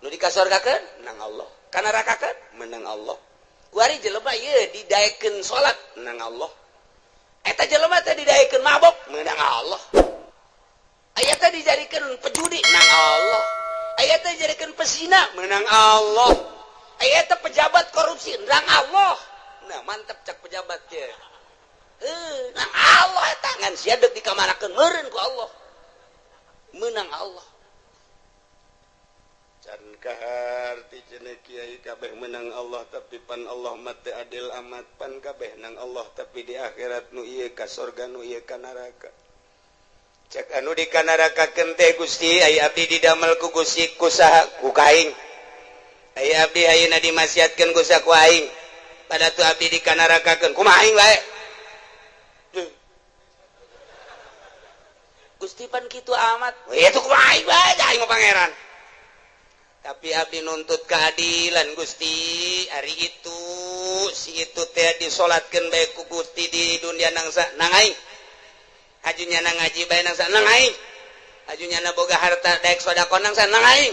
Nu dikasorgakeun menang Allah, kanarakakeun menang Allah. Kuari jelema ieu didaekeun salat menang Allah. Eta jelema teh didaekeun mabok menang Allah. Aya teh dijadikeun pejudi menang Allah. Aya teh dijadikeun pesina menang Allah. Aya teh pejabat korupsi menang Allah. Nah, mantep cak pejabat teh. Nang Allah eta ngan sia deuk dikamanakeun meureun ku Allah. Menang Allah. Can kaharti cenah kiai kabeh menang Allah tapi pan Allah mah teu adil amat, pan kabeh nang Allah tapi di akhirat nu ieu ka sorga nu ieu ka neraka. Cek anu di kanarakakeun teh Gusti aya abdi didamel ku Gusti ku saha ku kaing. Aya abdi ayeuna dimaksiatkeun ku saha ku aing. Pada tu abdi dikanarakakeun kumaha aing bae. Gusti pan kitu amat. Itu kumaha aing bae aing mah pangeran. Tapi abdi nuntut keadilan Gusti, ari itu si itu teh disolatkeun bae ku Gusti di dunia nangsa nang aing. Hajunya nang ngaji bae nangsa nang aing. Hajunya na boga harta daek sedekah nangsa nang aing.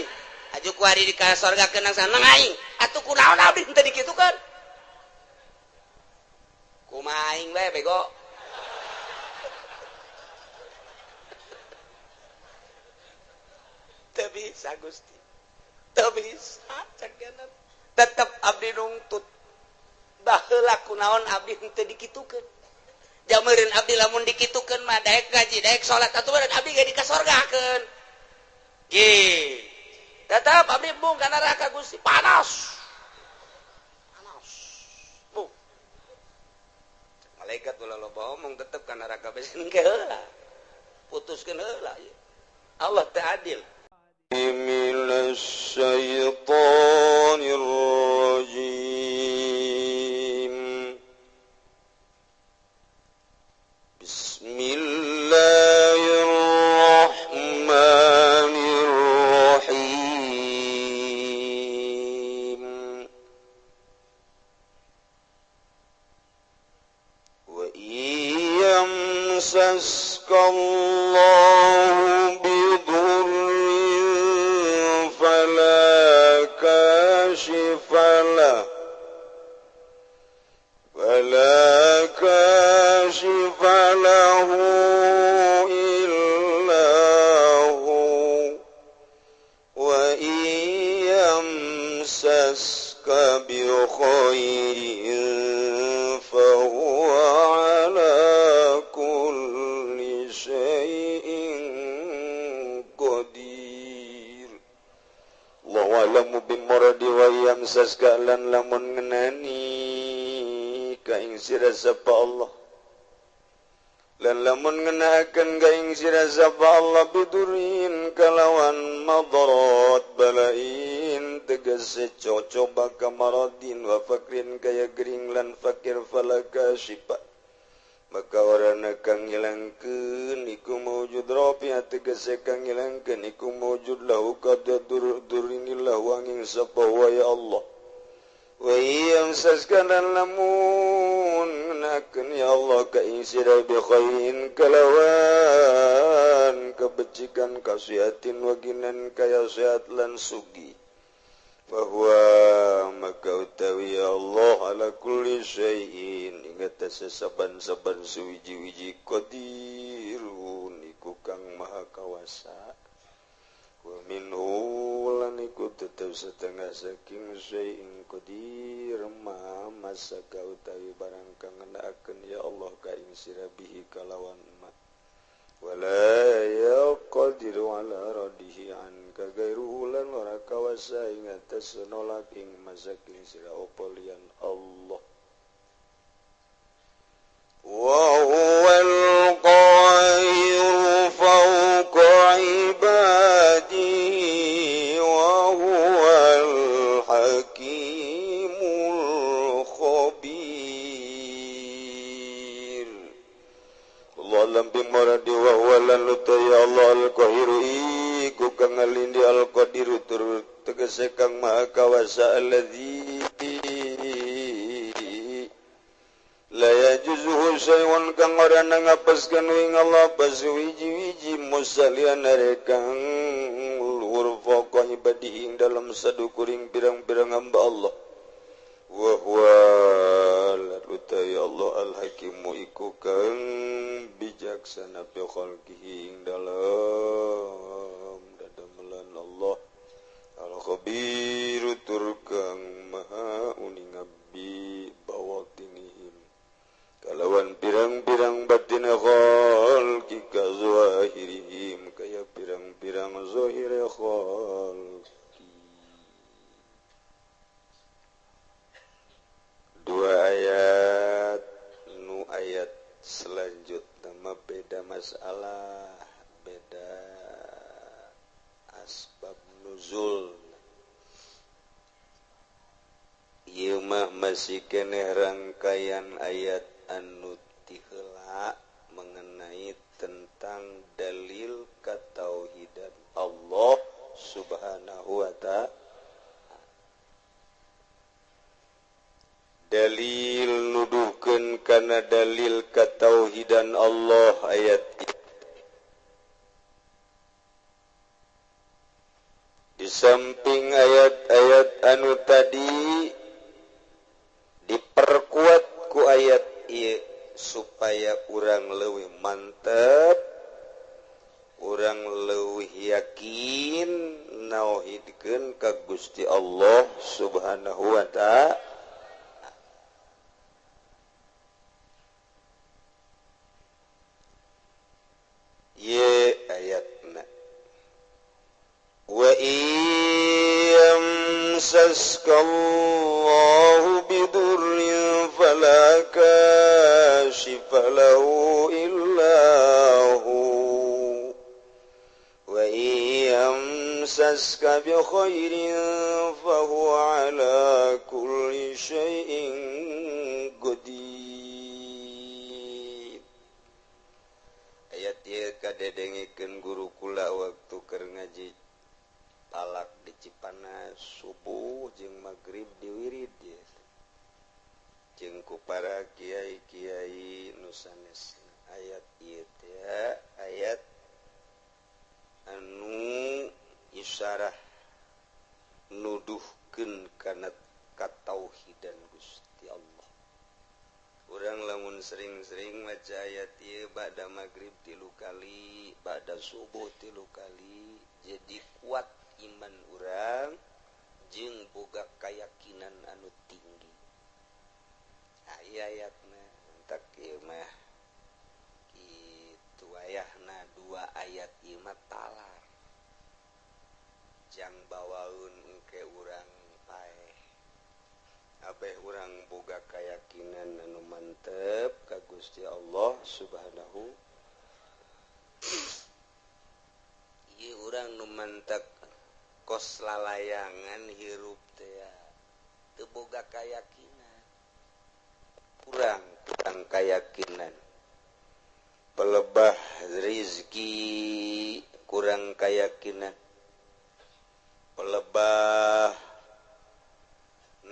Haju ku ari di ka sorgakeun nangsa nang aing. Atuh kunaon abdi teu dikitukeun? Kumaha aing bae bego. Teu bisa Gusti. Teu bisa cek tetep abdi nungtut. Baheula kunaon abdi henteu dikitukeun. Jameureun abdi lamun dikitukeun mah daek ngaji, daek salat atuh meureun abdi ge dikasorgakeun. Ge. Tetep abdi embung ka neraka Gusti, panas. Panas. Bu. Malaikat ulah loba omong tetep ka neraka bae engke heula. Putuskeun heula. Allah teu adil. من الشيطان الرجيم بسم الله الرحمن الرحيم وإن يمسسك الله بضر فلا كاشف له فلا كاشف له إلا هو وإن يمسسك بخير فهو على كل شيء قدير. Allahu a'lamu bimuradi wa yamsaska lan lamun ngenani ka ing sira sapa Allah lan lamun ngenakeun ka ing sira sapa Allah bidurin kalawan madarat balain tegese cocoba kamaradin wa fakrin kaya gering lan fakir falaka syifa maka orana kang ngilangkeun iku mawujud rafi tegese kang ngilangkeun iku mawujud lahu kada durinillah wanging sapa wa ya Allah wa yamsaska lan lamun ngenakeun ya Allah ka ing sira bi khairin kalawan kebecikan kasihatin waginan kaya sehat lan sugi bahwa maka utawi ya Allah ala kulli syai'in ingat sesaban-saban suwiji-wiji qadirun iku kang maha kawasa wa minhu lan iku tetep setengah saking syai'in qadir ma masaka utawi barang kang ngenaakeun ya Allah ka ing sira bihi kalawan ma wala yaqdiru ala radihi anka gairuhu lan ora kawasa ing atas nolak ing masaking sira apa liyan Allah wa huwal qahiru fawqa ibadihi wa huwal hakimul khabir. Allah lam bimuradi wa huwa lan ya Allah al-qahiru iku kang ngalindi al-qadiru tur tegese kang maha kawasa allazi la yajuzuhu syai'un kang ora ngapaskeun ing Allah pas wiji-wiji musalian kang luhur faqa ibadihi ing dalam sadukuring pirang-pirang hamba Allah. Wa huwa ya Allah al-hakimu iku kang bijaksana bi khalqihi ing dalam dadamelan Allah al-khabiru tur kang maha uninga bi bawatinihim kalawan pirang-pirang batin khalqi ka zahirihim kaya pirang-pirang zahir khalqi. Dua ayat nu ayat selanjutnya mah beda masalah, beda asbab nuzul. Ieu mah masih keneh rangkaian ayat anu ti heula mengenai tentang dalil katauhidan Allah Subhanahu wa ta'ala. Dalil nuduhkeun kana dalil katauhidan Allah ayat di samping ayat-ayat anu tadi diperkuat ku ayat ieu supaya urang leuwih mantep, urang leuwih yakin nauhidkeun ka Gusti Allah Subhanahu wa ta'ala. Ye ayatna wa iyamsaskallahu bidurrin fala kashifa lahu illa hu wa iyamsaska bi khairin fahuwa ala kulli syai'in qadir. Ayat ieu kadedengikeun guru kula waktu keur ngaji talak di Cipanas subuh jeung magrib diwirid ye. Jeung ku para kiai-kiai nu sanes ayat ieu teh ayat anu isyarah nuduhkeun kana katauhidan Gusti Allah. Urang lamun sering-sering maca ayat ieu ba'da magrib 3 kali, ba'da subuh 3 kali, jadi kuat iman urang jeung boga keyakinan anu tinggi. Ieu ayatna entak ieu mah kitu ayahna dua ayat ieu mah talar. Jang bawaeun engke urang paeh. Abeh urang boga keyakinan anu mantep ka Gusti Allah Subhanahu. Ieu urang nu mantep kos lalayangan hirup teh teu boga keyakinan. Kurang keyakinan. Pelebah rizki kurang keyakinan. Pelebah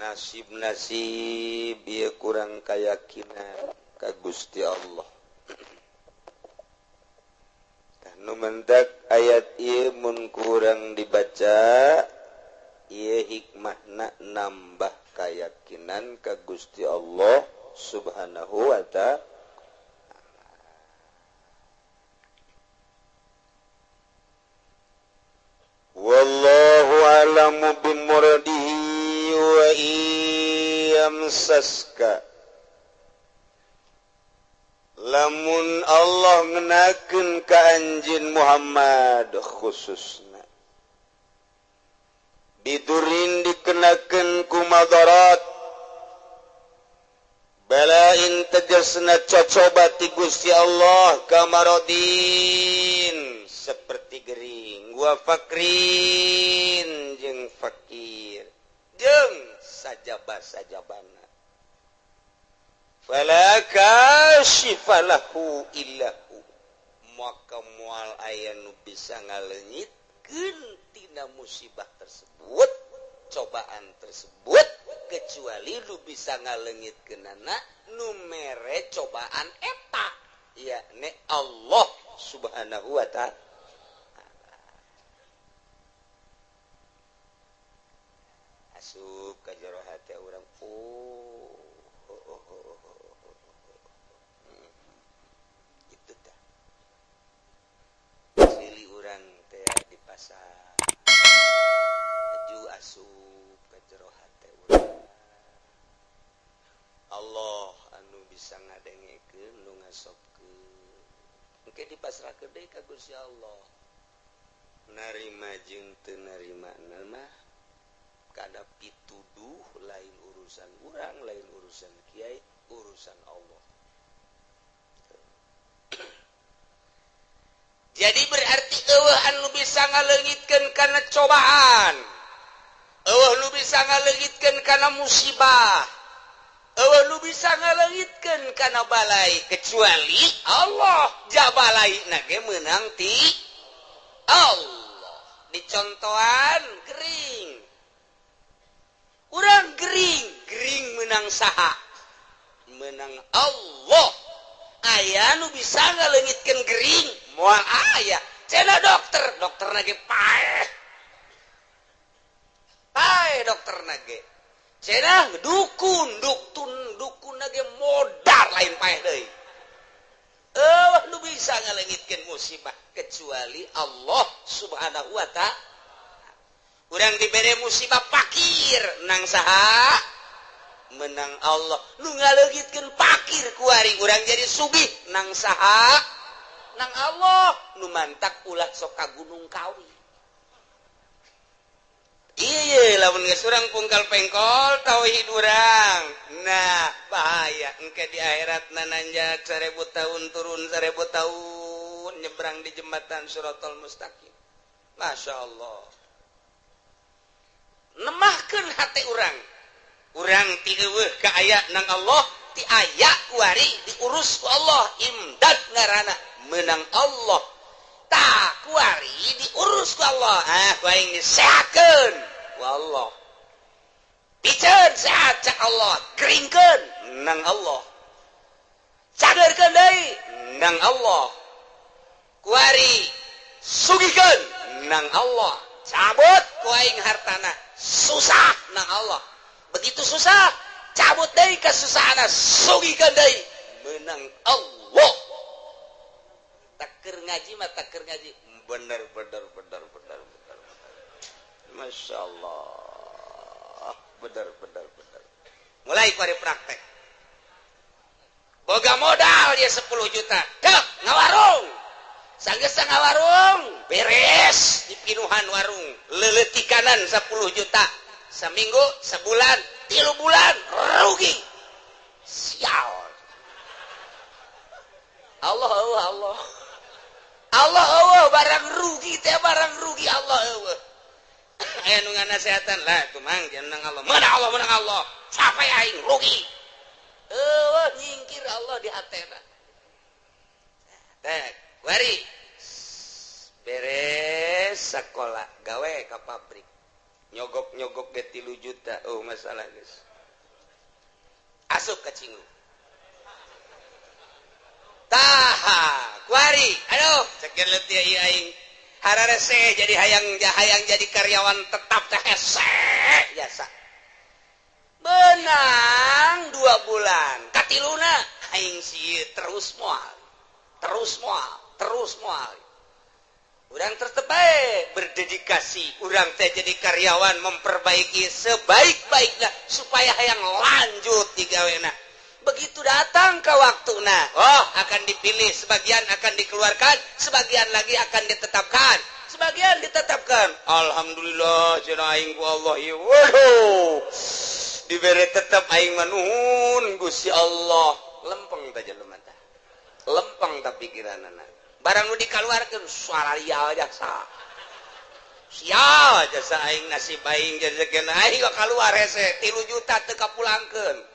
nasib-nasib ieu kurang keyakinan ka Gusti Allah. Tah nu mendak ayat ieu mun kurang dibaca ieu hikmahna nambah keyakinan ka Gusti Allah Subhanahu wa ta'ala. Wallahu a'lamu bimuradihi wa iyamsaska. Lamun Allah ngenakeun ka anjeun Muhammad khususna bidurin dikenakeun ku madarat balain tegasna cocoba ti Gusti Allah kamarodin seperti gering wa fakrin jeung fakir jeung sajaba-sajabana fala kashifa lahu illahu maka moal aya nu bisa ngaleungitkeun tina musibah tersebut, cobaan tersebut, kecuali lu bisa ngaleungitkeunana nu mere cobaan eta yakni Allah Subhanahu wa ta'ala. Asup ka jero hate urang. Oh, oh, oh, oh, oh, oh. Itu tah. Sili urang teh di pasar. Aju asup ka jero hate urang. Allah anu bisa ngadengekeun nu ngasopkeun. Engke dipasrahkeun deui ka Gusti Allah. Narima jeung teu narima mah kada pituduh, lain urusan urang, lain urusan kiai, urusan Allah. Jadi berarti eueuh anu bisa ngaleungitkeun kana cobaan, eueuh nu bisa ngaleungitkeun kana musibah, eueuh nu bisa ngaleungitkeun kana balai kecuali Allah. Jabalai na ge meunang ti Allah. Dicontohan gering, urang gering, gering menang saha? Menang Allah. Aya nu bisa ngaleungitkeun gering? Moal aya. Cenah dokter, dokterna ge paeh. Paeh dokterna ge. Cenah dukun, duktun, dukun ge modar lain paeh deui. Eueuh nu bisa ngaleungitkeun musibah kecuali Allah Subhanahu wa ta'ala. Urang dibere musibah pakir nang saha? Menang Allah. Nu ngaleungitkeun pakir kuari urang jadi sugih nang saha? Nang Allah. Nu mantak ulah sok ka Gunung Kawi. Iya, lamun geus urang pungkal pengkol tauhid urang. Nah, bahaya engke di akhirat nananjak 1000 tahun turun 1000 tahun nyebrang di jembatan Siratal Mustaqim. Masya Allah. Nemahkeun hate urang. Urang ti eueuh ka aya nang Allah, ti aya kuari diurus ku Allah, imdad ngaranna meunang Allah. Tah kuari diurus ku Allah. Ah, ku aing disehatkeun ku Allah. Piceun sehat cak Allah, keringkeun nang Allah. Cageurkeun deui nang Allah. Kuari sugihkeun nang Allah. Cabut ku aing hartana, susah nang Allah. Begitu susah, cabut deui kesusahanna, sugihkeun deui menang Allah. Taker ngaji mah taker ngaji bener bener bener bener bener. Masya Allah, bener bener bener. Mulai kuari praktek. Boga modal dia 10 juta, dek ngawarung. Sanggeus ngawarung, beres dipinuhan warung, leuleutikanan 10 juta. Seminggu, sebulan, 3 bulan rugi. Sial. Allah Allah Allah. Allah Allah barang rugi teh barang rugi Allah Allah. Aya nu nganasehatan lah tuh mang jangan Allah. Menang Allah, menang Allah. Capek aing rugi. Eueuh nyingkir Allah di hatena. Teh, wari beres sekolah gawe ka pabrik. Nyogok-nyogok ge 3 juta. Oh masalah geus. Asup ka cinggu. Taha, kuari. Aduh, cekin leutik ieu aing. Hararese jadi hayang jadi karyawan tetap teh hese jasa. Benang 2 bulan, katiluna aing sieun terus moal. Terus moal, terus moal. Urang tetep bae berdedikasi, urang teh jadi karyawan memperbaiki sebaik-baiknya supaya hayang lanjut digawena. Begitu datang ke waktuna, oh akan dipilih, sebagian akan dikeluarkan, sebagian lagi akan ditetapkan, sebagian ditetapkan. Alhamdulillah cenah aing ku Allah ieu. Waduh. Dibere tetep aing mah nuhun Gusti Allah. Lempeng teh jelema teh. Lempeng tah pikiranana. Barang nu dikaluarkeun suara jasa. Sial jasa aing nasib aing jajakeun aing kaluar hese 3 juta teu kapulangkeun.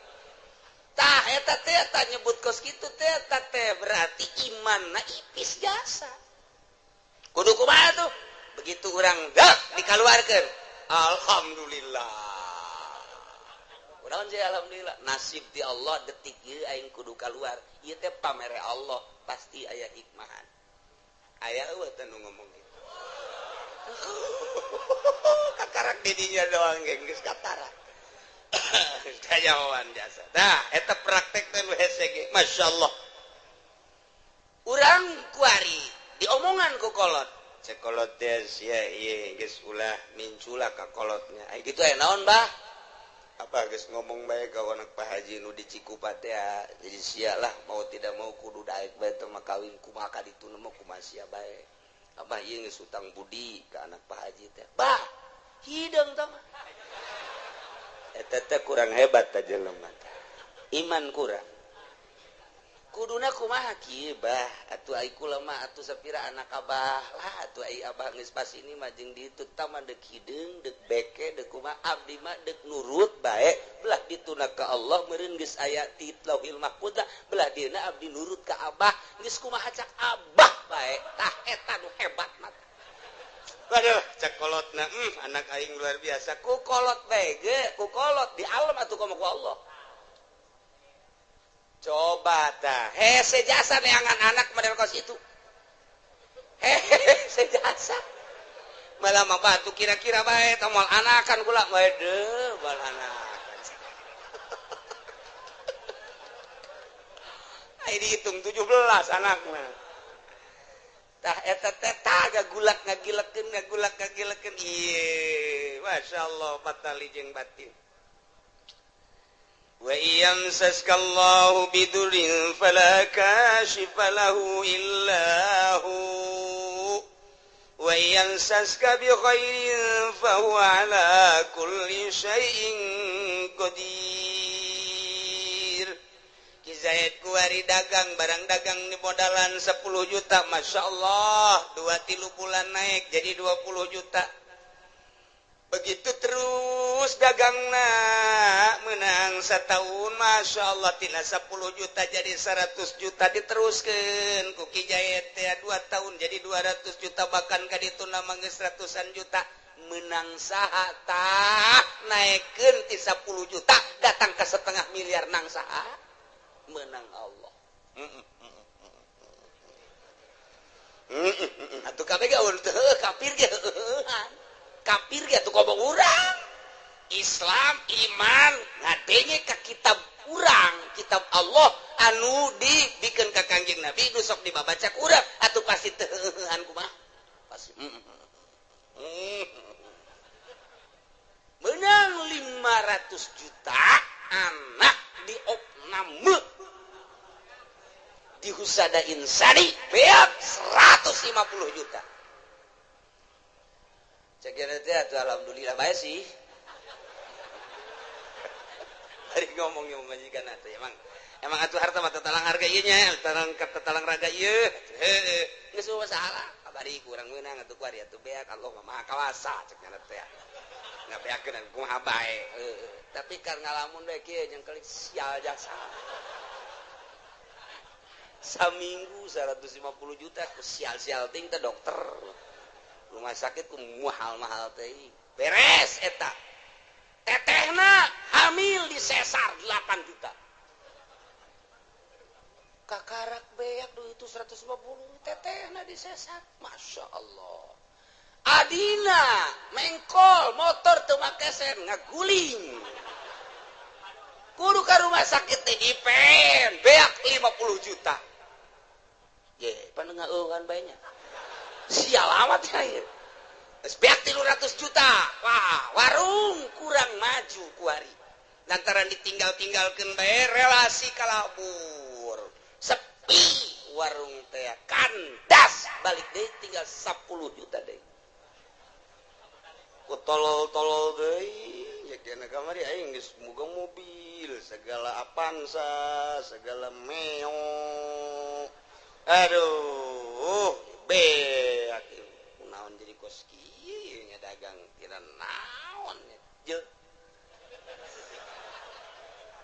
Tah eta teh eta nyebut kos kitu teh eta teh berarti imanna ipis jasa. Kudu kumaha tuh? Begitu urang dak dikaluarkeun. Alhamdulillah. Kunaon sih alhamdulillah? Nasib di Allah detik ieu aing kudu kaluar. Ieu teh pamere Allah pasti aya hikmahan. Aya eueuh teh nu ngomong kitu. Kakarak didinya doang geus katara. Kajawan jasa. Nah, eta praktek teh nu hese ge. Masyaallah. Urang kuari diomongan ku kolot. Cek kolot teh sia ieu geus ulah mincula ka kolotnya. Ai kitu aya naon, Bah? Apa geus ngomong bae ka anak Pak Haji nu di Cikupa teh jadi sia lah mau tidak mau kudu daek bae teh mah kawin kumaha ka ditu mah kumaha sia bae. Abah ieu geus utang budi ka anak Pak Haji teh. Bah, hideung tah mah. Eta teh kurang hebat teh jelema teh. Iman kurang. Kuduna kumaha kieu bah, atuh ai kula mah atuh sapira anak abah lah atuh ai abah geus pas ini mah jeung ditu tah mah deuk hideung deuk beke deuk kumaha abdi mah deuk nurut bae belah dituna ka Allah meureun geus aya ti Lauhil Mahfuz belah dieuna abdi nurut ka abah geus kumaha cak abah bae tah eta nu hebat mah. Waduh cak kolotna anak aing luar biasa ku kolot bae ge ku kolot di alam atuh komo ku Allah. Coba tah hese jasa neangan anak model kos itu. Hese jasa. Malah mah batu kira-kira bae tah moal anakan kula bae deuh moal anakan. Ai dihitung 17 anakna. Tah eta teh tah gagulak ngagilekeun ngagulak ngagilekeun ieu masyaallah patali jeung batin. Wa iyamsaskallahu bidurin fala kashifa lahu illa hu wa iyamsaska bi khairin fa huwa ala kulli syai'in qadir. Ki Zaid kuari dagang barang dagang di modalan 10 juta masyaallah 2-3 bulan naik jadi 20 juta. Begitu terus dagangna menang setahun Masya Allah tina 10 juta jadi 100 juta diteruskan ku Ki Zaid teh 2 tahun jadi 200 juta bahkan ka ditu mah geus ratusan juta menang saha tah naekkeun ti 10 juta datang ke setengah miliar nang saha menang Allah. Atuh kabeh ge teu kafir ge heueuhan. Kafir ge atuh ngomong urang. Islam iman ngadenge ka kitab urang, kitab Allah anu dibikeun ka Kangjeng Nabi nu sok dibabaca ku urang atuh pasti teu heueuhan kumaha? Pasti. Menang 500 juta anak diopname di Husada Insani beak 150 juta. Cek teh atuh alhamdulillah bae sih. Bari ngomong yang majikan atuh emang atuh harta mah tatalang harga ieu nya, tatalang raga ieu. Heueuh, geus masalah. Kabari kurang meunang atuh kuari atuh beak Allah mah Maha Kawasa cek nya teh. Ngabeakeun kumaha bae. Heueuh, tapi kar ngalamun bae kieu jeung kelik sial jasa. Saminggu 150 juta ku sial-sial ting teh dokter. Rumah sakit ku mahal-mahal teh. Beres eta. Tetehna hamil di sesar 8 juta. Kakarak beak duit itu 150 tetehna di sesar. Masya Allah. Adina mengkol motor teu make sen ngaguling. Kudu ka rumah sakit teh dipen beak 50 juta. Ye, pan ngeueuhan bae nya. Sial amat ya ieu. Geus beak 300 juta. Wah, warung kurang maju kuari. Lantaran ditinggal-tinggalkeun bae relasi kalabur. Sepi warung teh kandas balik deui tinggal 10 juta deui. Ku tolol-tolol deui, ya kena kamari aing geus boga mobil, segala Avanza, segala Meo. Aduh, beak naon jadi kos kieu nya dagang tira naon nya.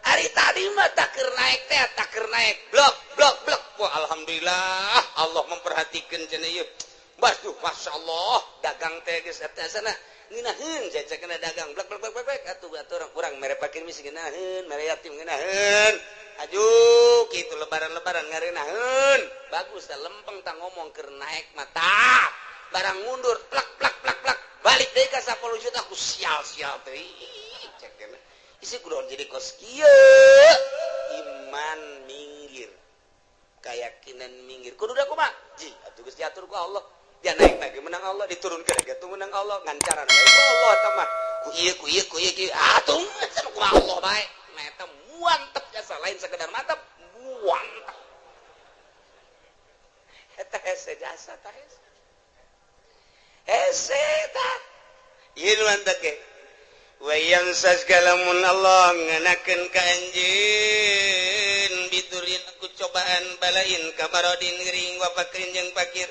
Ari tadi mah tak keur naik teh, tak keur naik. Blok blok blok. Wah, alhamdulillah Allah memperhatikan cenah ieu. Waduh, masyaallah dagang teh geus eta sana ngeunaheun cecekna dagang blek blek blek blek atuh atuh urang mere pakir misi ngeunaheun, mere yatim ngeunaheun. Aju kitu lebaran-lebaran ngareunaheun. Bagus teh lempeng tah ngomong keur naek mah tah. Barang mundur plak plak plak ka 10 juta aku sial-sial teh. Cek isi kudu jadi kos kieu. Iman minggir. Keyakinan minggir. Kudu da kumaha? Ji, atuh geus diatur ku Allah. Dia naik lagi menang Allah, diturunkeun lagi atuh menang Allah, ngancaran bae ku Allah eta mah. Ku ieu ku ieu ku ieu kieu. Atuh sama kumaha Allah bae. Nah eta muantep jasa lain sekedar mantep, muantep. Eta hese jasa tah hese. Hese tah. Ieu nu mantep ge. Wa yamsaska lamun Allah ngenakeun ka anjeun bidurin ku cobaan balain kamarodin gering wa fakrin jeung fakir.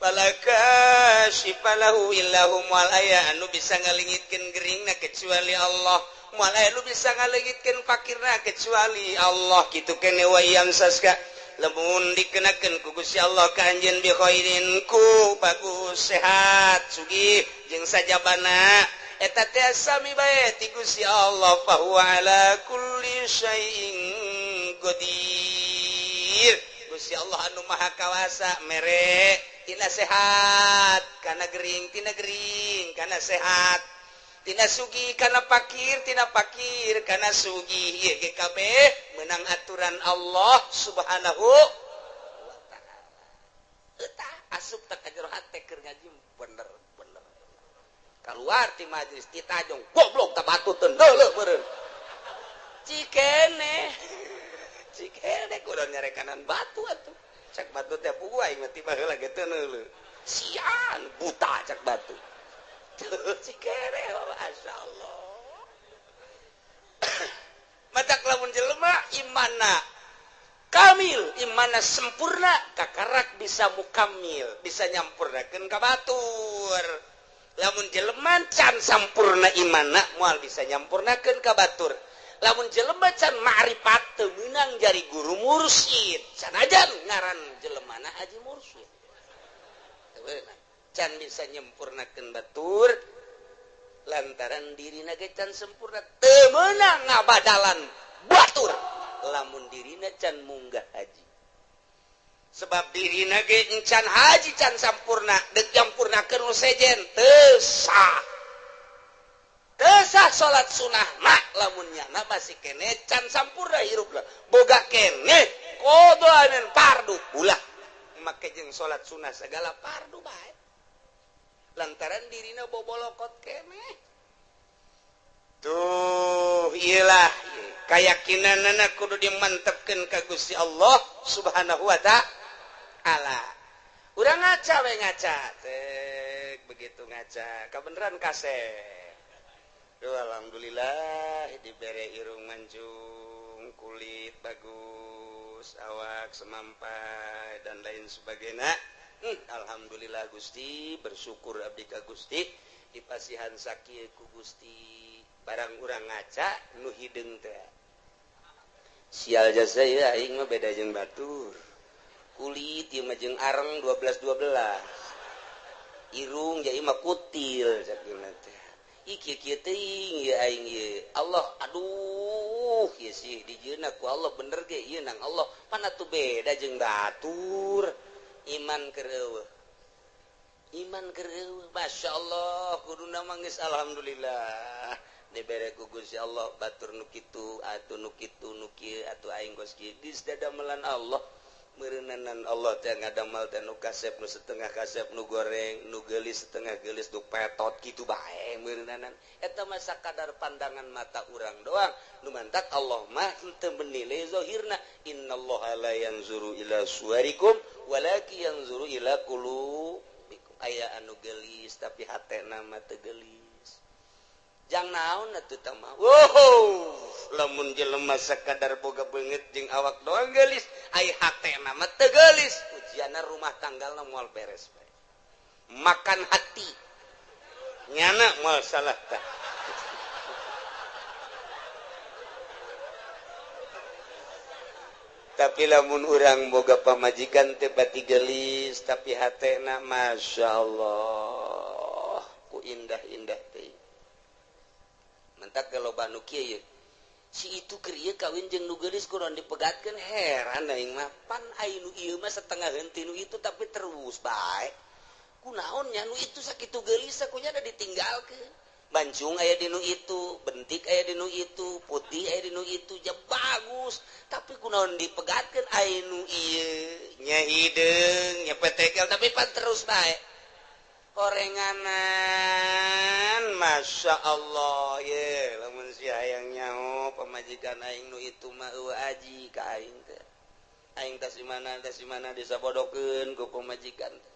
Falaka syifalahu illahu moal aya anu bisa ngalengitkeun geringna kecuali Allah. Moal aya anu bisa ngalengitkeun fakirna kecuali Allah. Kitu kene wa yamsaska lamun dikenakeun ku Gusti Allah ka anjeun bi khairin ku bagus sehat sugih jeung sajabana eta teh sami bae ti Gusti Allah fa huwa ala kulli syai'in qadir. Gusti Allah anu maha kawasa mere tina sehat kana gering, tina gering kana sehat, tina sugih kana pakir, tina pakir kana sugih. Ieu ge kabeh meunang aturan Allah Subhanahu wa taala. Eta asup teh ka jero hate keur ngaji bener bener. Keluar ti majelis ti tajong goblok ta batu teu deuleuh meureun. Cikene. Cikene kudu nyarekanan batu atuh. Cak batu teh puguh aing mah tiba heula ge teu neuleuh. Sian buta cak batu. Cikene masyaallah. Matak lamun jelema imanna kamil, imanna sempurna, kakarak bisa mukamil, bisa nyampurnakeun ka batur. Lamun jelema can sampurna imanna moal bisa nyampurnakeun ka batur. Lamun jelema can ma'rifat teu meunang jari guru mursyid. Sanajan ngaran jelemana haji mursyid. Teu meunang. Can bisa nyempurnakeun batur lantaran dirina ge can sempurna teu meunang ngabadalan batur lamun dirina can munggah haji. Sebab dirina ge can haji can sampurna deuk nyampurnakeun nu sejen teu sah. Teu sah salat sunah mah lamun nyana masih kene can sampurna hirupna. Boga kene qadaan fardu ulah make jeung salat sunah segala fardu bae. Lantaran dirina bobolokot kene. Tuh iyalah keyakinanana kudu dimantepkeun ka Gusti Allah Subhanahu wa ta'ala. Urang ngaca we ngaca. Tek begitu ngaca kabeneran kasep. Duh, alhamdulillah dibere irung mancung, kulit bagus, awak semampai dan lain sebagainya. Alhamdulillah Gusti, bersyukur abdi ka Gusti dipasihan sakieu ku Gusti. Barang urang ngaca nu hideung teh. Sial jasa ieu aing mah beda jeung batur. Kulit ieu mah jeung areng 12 12. Irung ja ieu mah kutil sakieu teh. Ieu kieu teuing ieu aing ieu. Allah aduh ieu sih dijieunna ku Allah bener ge ieu nang Allah. Mana tuh beda jeung batur. Iman keur eueuh. Iman keur eueuh. Masyaallah kuduna mah geus alhamdulillah. Dibere ku Gusti Allah batur nu kitu atuh nu kitu nu kieu atuh aing geus kieu geus dadamelan Allah. Meureunanan Allah teh ngadamel teh nu kasep nu setengah kasep nu goreng nu geulis setengah geulis nu petot kitu bae meureunanan. Eta mah sakadar pandangan mata urang doang. Nu mantak Allah mah henteu menilai zahirna. Innallaha la yanzuru ila suwarikum walakin yanzuru ila qulubikum. Aya anu geulis tapi hatena mah teu geulis. Jang naon atuh tah mah. Wow, lamun jelema sakadar boga beungeut jeung awak doang geulis, ai hatena mah teu geulis. Ujianna rumah tanggalna moal beres bae. Makan hati. Nyana moal salah tah. Tapi lamun urang boga pamajikan teh bati geulis tapi hatena masyaallah ku indah-indah teh. Mentak kalau nu kieu ye. Si itu keur ieu kawin jeung nu geulis kudu dipegatkeun heran aing mah pan ai nu ieu mah setengah henteu nu itu tapi terus bae. Kunaon nya nu itu sakitu geulis kunya da ditinggalkeun. Bancung aya di nu itu, bentik aya di nu itu, putih aya di nu itu, ja bagus. Tapi kunaon dipegatkeun aya nu ieu nya hideung, nya petekel tapi pan terus bae. Horenganan Masya Allah ye lamun si hayang nyaho pamajikan aing nu itu mah eueuh aji ka aing teh. Aing tas di mana disabodokeun ku pamajikan teh.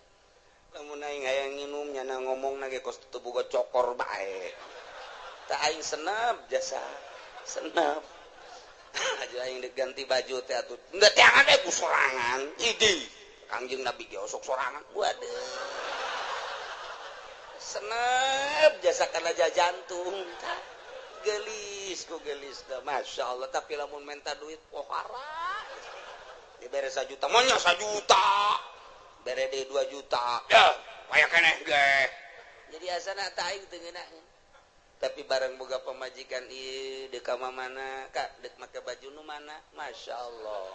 Lamun aing hayang nginum nyana ngomongna ge kos teu boga cokor bae. Tah aing senep jasa senep. Aja aing dek ganti baju teh atuh. Henteu teangan we ku sorangan. Idi Kangjeng Nabi ge osok sorangan. Waduh. Senep jasa kana jantung. Tah geulis ku geulis teh Masya Allah tapi lamun menta duit pohara. Dibere 1 juta, monya 1 juta. Bere deui 2 juta. Ya, paya keneh ge. Jadi asana tah aing teu ngeunaheun. Tapi bareng boga pamajikan ieu deuk ka mana, Kak, deuk make baju nu mana? Masya Allah.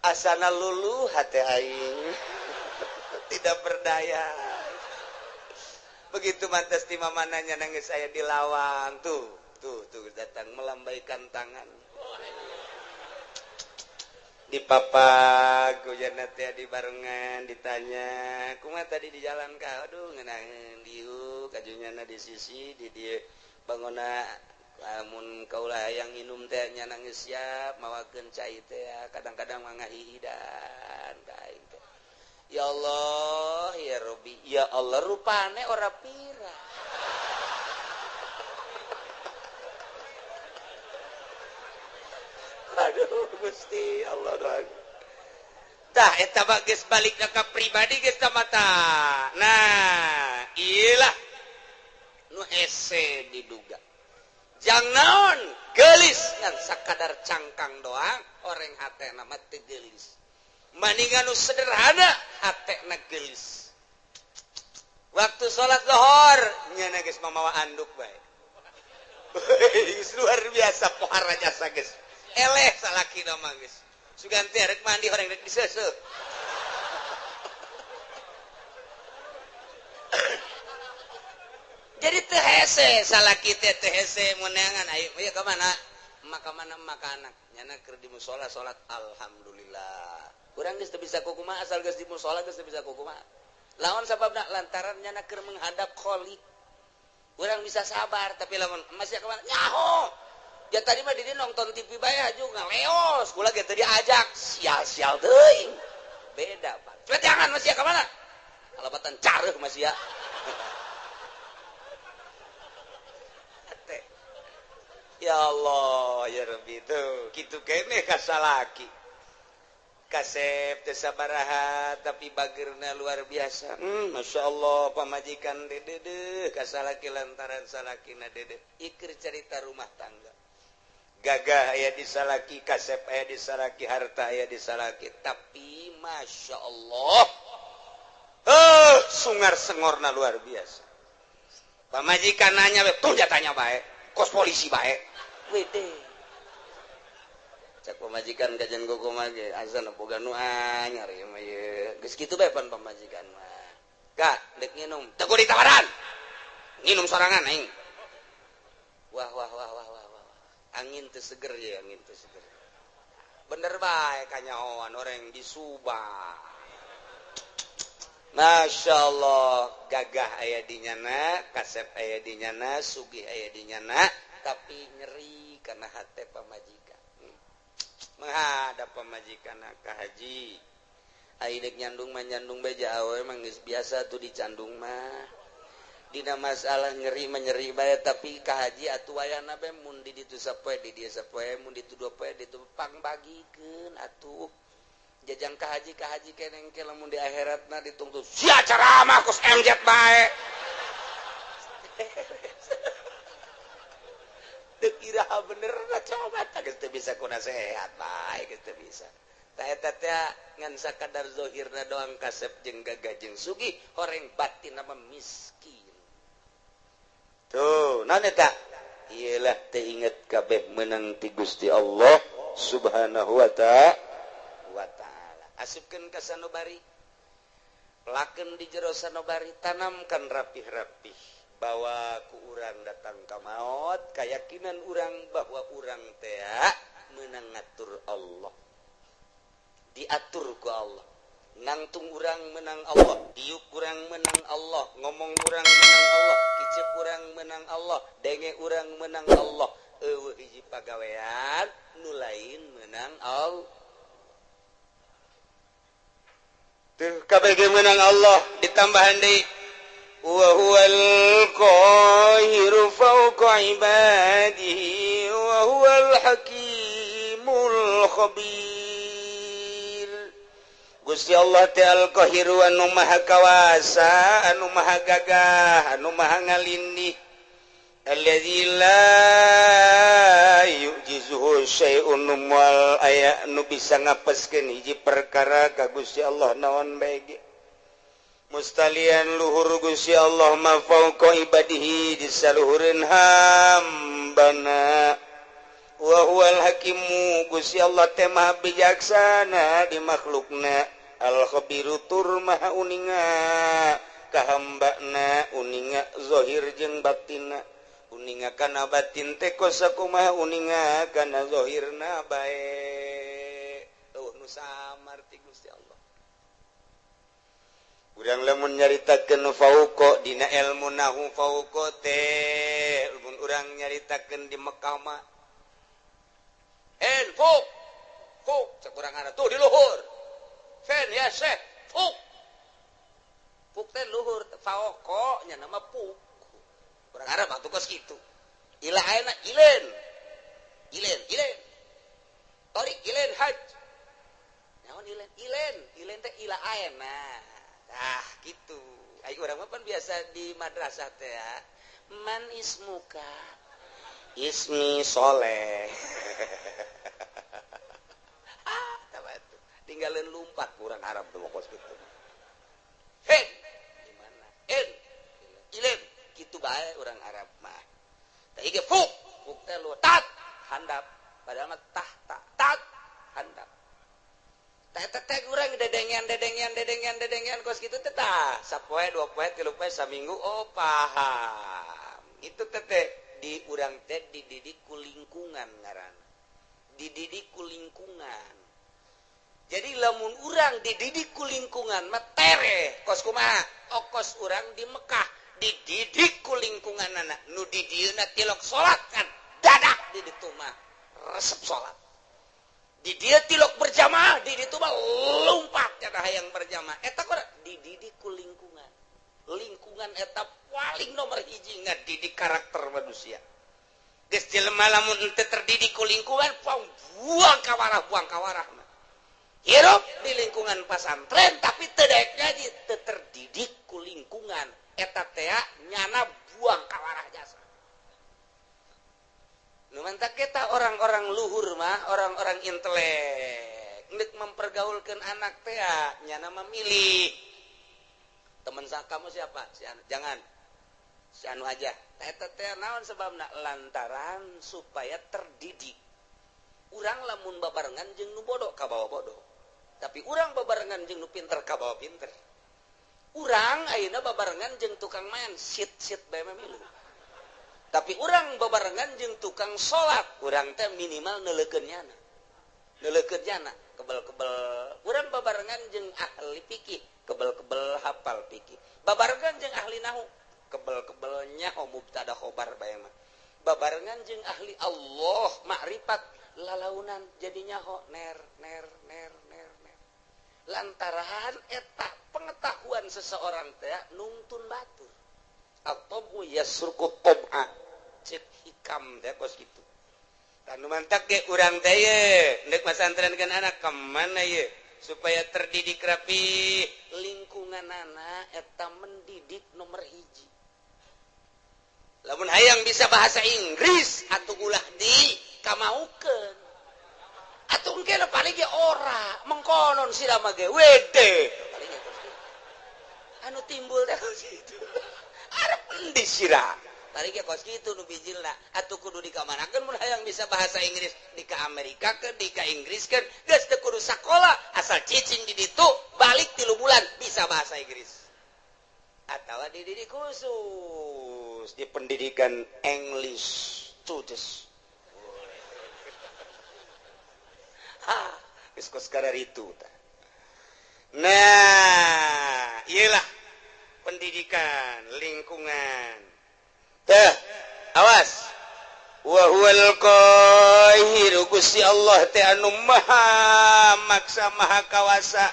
Asana luluh hate aing. Tidak berdaya. Begitu mantas di mamananya nangis saya di lawang tuh, tuh, tuh datang melambaikan tangan. Di papak hujan teh di barengan ditanya kumaha tadi di jalan ka aduh ngeunaheun diuk kajunyana di sisi di dieu bangona lamun kaula hayang nginum teh nya nangis siap mawakeun cai teh kadang-kadang mah ngahihidan ka aing teh ya Allah ya Rabbi ya Allah rupane ora pira. Aduh Gusti Allah doang. Tah eta mah geus balik ka pribadi geus tah mata. Nah, iyalah nu hese diduga. Jang naon geulis ngan sakadar cangkang doang oreng hatena mah teu geulis. Maningan nu sederhana hatena geulis. Waktu salat zuhur nya geus mamawa anduk bae. Luar biasa pohara jasa geus. Eleh salaki mah geus. Sugan teh rek mandi horeng rek diseuseuh. Jadi teu hese salaki teh teu hese meunangan ayo ieu ka mana? Maka mana maka anak. Nyana keur di musala salat alhamdulillah. Urang geus teu bisa kukumaha asal geus di musala geus teu bisa kukumaha. Lawan sababna lantaran nyana keur menghadap Khalik. Urang bisa sabar tapi lamun masih ka mana? Nyaho. Ya tadi mah didi nonton TV bae aju ngaleos, kula ge teu diajak, sial-sial teuing. Beda, Pak. Cepet jangan masih ka mana? Kalabatan careuh masih ya. Ya Allah, ya Rabbi tuh, kitu keneh ka salaki. Kasep teu sabaraha tapi bageurna luar biasa. Masya Allah pamajikan dedeuh ka salaki lantaran salakina dedeuh. Iker cerita rumah tangga. Gagah aya di salaki, kasep aya di salaki, harta aya di salaki, tapi Masya Allah sungar sengorna luar biasa. Pamajikan nanya tuh jatanya bae, kos polisi bae. Wede. Cak pamajikan kajian gogo mah ge azan boga nu anyar ieu mah ieu. Geus kitu bae pan pamajikan mah. Kak, deuk nginum, teu kudu ditawaran. Nginum sorangan aing. Wah wah wah wah wah. Angin teu seger ya, angin teu seger. Bener bae kanyahoan orang di Subang. Masya Allah, gagah aya di nyana, kasep aya di nyana, sugih aya di nyana, tapi nyeri karena hate pamajikan. Menghadap pamajikan ka haji. Ai deuk nyandung mah nyandung bae awewe mah geus biasa tuh dicandung mah. Dina masalah nyeri menyeri bae tapi ka haji atuh wayana bae mun di ditu sapoe di dieu sapoe mun ditu dua poe ditu pangbagikeun atuh jajang ka haji keneng ke lamun di akhiratna ditungtut sia ceramah kos MZ bae teu iraha bener coba tah geus teu bisa ku nasehat bae geus teu bisa tah eta teh ngan sakadar zahirna doang kasep jeung gagah jeung sugih horeng batin mah miskin. Tuh, naon eta? Iyalah teu inget kabeh meunang ti Gusti Allah Subhanahu wa ta'ala. Asupkeun ka sanubari. Pelakeun di jero sanobari, tanamkan rapih-rapih bahwa ku urang datang ka maot, keyakinan urang bahwa urang teh menang ngatur Allah, diatur ku Allah. Nangtung urang menang Allah, diuk urang menang Allah, ngomong urang menang Allah, kicep urang menang Allah, denge urang menang Allah. Euweuh hiji pagawean nu lain menang Allah. Tuh kabeh menang Allah ditambahan deui wa huwal qahiru fawqa ibadihi wa huwal hakimul khabir. Gusti Allah teh al-qahiru anu maha kawasa, anu maha gagah, anu maha ngalindih. Allazi la yu'jizuhu syai'un, moal aya nu bisa ngapeskeun hiji perkara ka Gusti Allah naon bae ge. Mustalian luhur Gusti Allah ma fauqa ibadihi disaluhureun hambana. Wa huwal hakimu, Gusti Allah teh maha bijaksana di makhlukna. Al khabiru tur maha uninga ka hambana, uninga zahir jeung batinna. Uninga kana batin teh kos sakumaha uninga kana zahirna bae. Eueuh nu samar ti Gusti Allah. Urang lamun nyaritakeun fauqa dina ilmu nahu fauqa teh lamun urang nyaritakeun di Mekah mah en fuk fuk sakurang tuh di luhur fen ya syekh fuk fuk teh luhur fauqa nya nama fuk kurang Arab atuh kos kitu ila ayeuna ilen ilen ilen torik ilen haj naon ilen ilen ilen teh ila ayeuna. Ah gitu. Ai urang mah pan biasa di madrasah teh ya. Man ismuka? Ismi Soleh. Ah, tah tinggalin lumpat kurang Arab tuh kos gitu. Hen, gimana? En, ilen, gitu bae urang Arab mah. Tah ieu fuk, fuk teh lu tat handap, padahal mah tah ta tat handap. Teh urang dedengean dedengean dedengean dedengean kos kitu teh tah sapoe dua poe tilu poe saminggu oh paham. Itu teh di urang teh dididik ku lingkungan ngaranna. Dididik ku lingkungan. Jadi lamun urang dididik ku lingkungan mah tereh kos kumaha? Okos urang di Mekah dididik ku lingkunganana nu di dieuna tilok salat kan dadak di ditu mah resep salat. Di dia tilok berjamaah, di ditu mah lompat cenah hayang berjamaah. Eta kok dididik ku lingkungan. Lingkungan eta paling nomor hiji ngadidik karakter manusia. Geus jelema lamun henteu terdidik ku lingkungan, buang kawarah mah. Hirup di lingkungan pasantren tapi teu daek ngaji, teu terdidik ku lingkungan. Eta teh nyana buang kawarah jasa. Nu mantak kita orang-orang luhur mah, orang-orang intelek, nek mempergaulkan anak teh nyana memilih. Teman kamu siapa? Si anu. Jangan. Si anu aja. Eta teh naon sebabna? Lantaran supaya terdidik. Urang lamun babarengan jeung nu bodoh kabawa bodoh. Tapi urang babarengan jeung nu pinter kabawa pinter. Urang ayeuna babarengan jeung tukang main sit-sit bae mah milu. Tapi urang babarengan jeung tukang salat, urang teh minimal neuleukeun nyana. Neuleukeun nyana, kebel-kebel. Urang babarengan jeung ahli fikih, kebel-kebel hafal fikih. Babarengan jeung ahli nahu, kebel-kebel nyaho mubtada khobar bae mah. Babarengan jeung ahli Allah makrifat lalaunan jadi nyaho ner ner ner ner ner. Lantaran eta pengetahuan seseorang teh nungtun batur. At-tabu yasruku tab'a. Cek hikam teh kos kitu. Tanu mantak ge urang teh ye ndek masantrenkeun anak ka mana ye supaya terdidik rapi lingkunganana eta mendidik nomor hiji. Lamun hayang bisa bahasa Inggris atuh ulah di kamaukeun. Atuh engke paling ge ora mengkonon sira mah ge wede. Paling ge anu timbul teh kos kitu. Arep endi sira? Tarik ya kos kitu nu bijilna. Atuh kudu dikamanakeun mun hayang bisa bahasa Inggris, di ka Amerika ke, di ka Inggris ke, geus teu kudu sakola, asal cicing di ditu, balik 3 bulan bisa bahasa Inggris. Atawa dididik khusus di pendidikan English students. Ha, geus kos kararitu tah. Nah, iyalah pendidikan lingkungan. Teh, awas. Wa huwal qahiru, Gusti Allah teh anu maha maksa maha kawasa.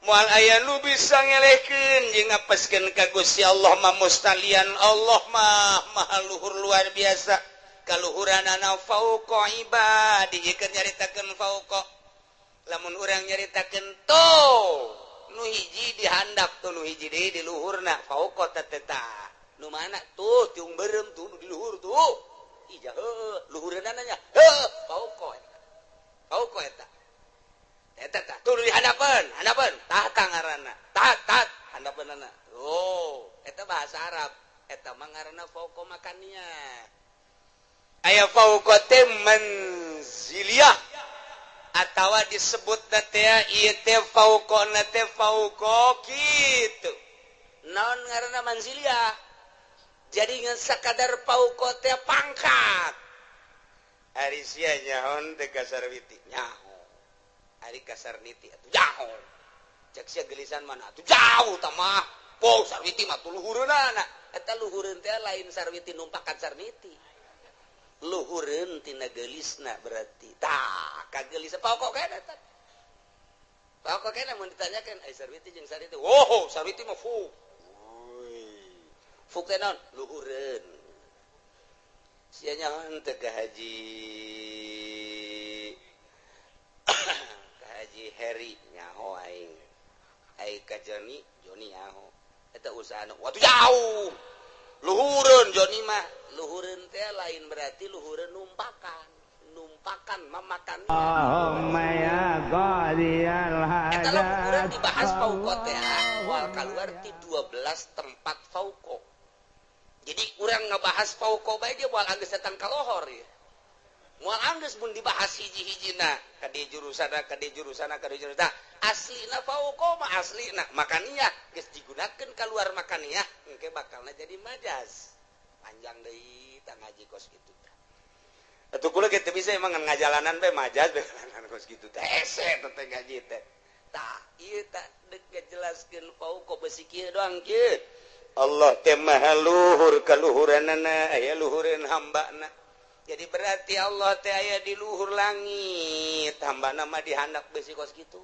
Moal aya nu bisa ngelehkeun jeung ngapeskeun ka Gusti Allah mah mustalian Allah mah maha luhur luar biasa. Kaluhuranana fauqa ibadi keur nyaritakeun fauqa. Lamun urang nyaritakeun tuh nu hiji dihandap tuh nu hiji deui di luhurna fauqa teh tah. Nu mana tuh tiung berem tuh nu di luhur tuh. Ija heuh luhureunana nya. Heuh fauqa eta. Fauqa eta. Eta tah tuh di handapeun, handapeun tah tah ngaranna. Tah tah handapeunana. Oh, eta bahasa Arab. Eta mah ngaranna fauqa makannya. Aya fauqa teh manziliyah atawa disebutna teh ieu teh fauqana teh fauqa kitu. Naon ngaranna manziliyah? Jadi ngan sakadar fauqa teh pangkat. Ari sia nyaon teh ka Sarwiti nyaho. Ari ka Sarniti atuh jauh. Cek sia gelisan mana atuh jauh tah mah. Po Sarwiti mah tuh luhureunana. Eta luhureun teh lain Sarwiti numpakan Sarniti. Luhureun tina geulisna berarti. Tah, kagelis pokok kene eta. Pokok kene mun ditanyakeun ai Sarwiti jeung Sarniti. Oh, Sarwiti mah fu. Fuk teh naon? Luhureun. Sia nyaho teh ka Haji ka Haji Heri nyaho aing. Ai ka Joni, Joni nyaho. Eta usahana watuh jauh. Luhureun Joni mah. Luhureun teh lain berarti luhureun numpakan. Numpakan mamakan. Allahumma ya qadiyal hajat. Eta lamun urang dibahas fauqa teh moal kaluar ti 12 tempat fauqa. Jadi urang ngebahas fauqa bae dia moal anggeus datang ka lohor ya. Moal anggeus mun dibahas hiji-hijina ka di jurusana ka di jurusana ka di jurusana. Aslina fauqa mah aslina makaniah geus digunakeun kaluar makaniah engke bakalna jadi majaz. Panjang deui tah ngaji kos kitu tah. Atuh kula ge teu bisa emang ngajalanan bae majaz bae kos kitu teh. Hese teh ngaji teh. Tah ieu tah deuk ngajelaskeun fauqa besi kieu doang kieu. Allah teh maha luhur kaluhuranana aya luhureun hambana. Jadi berarti Allah teh aya di luhur langit, hambana mah dihandap besi kos kitu.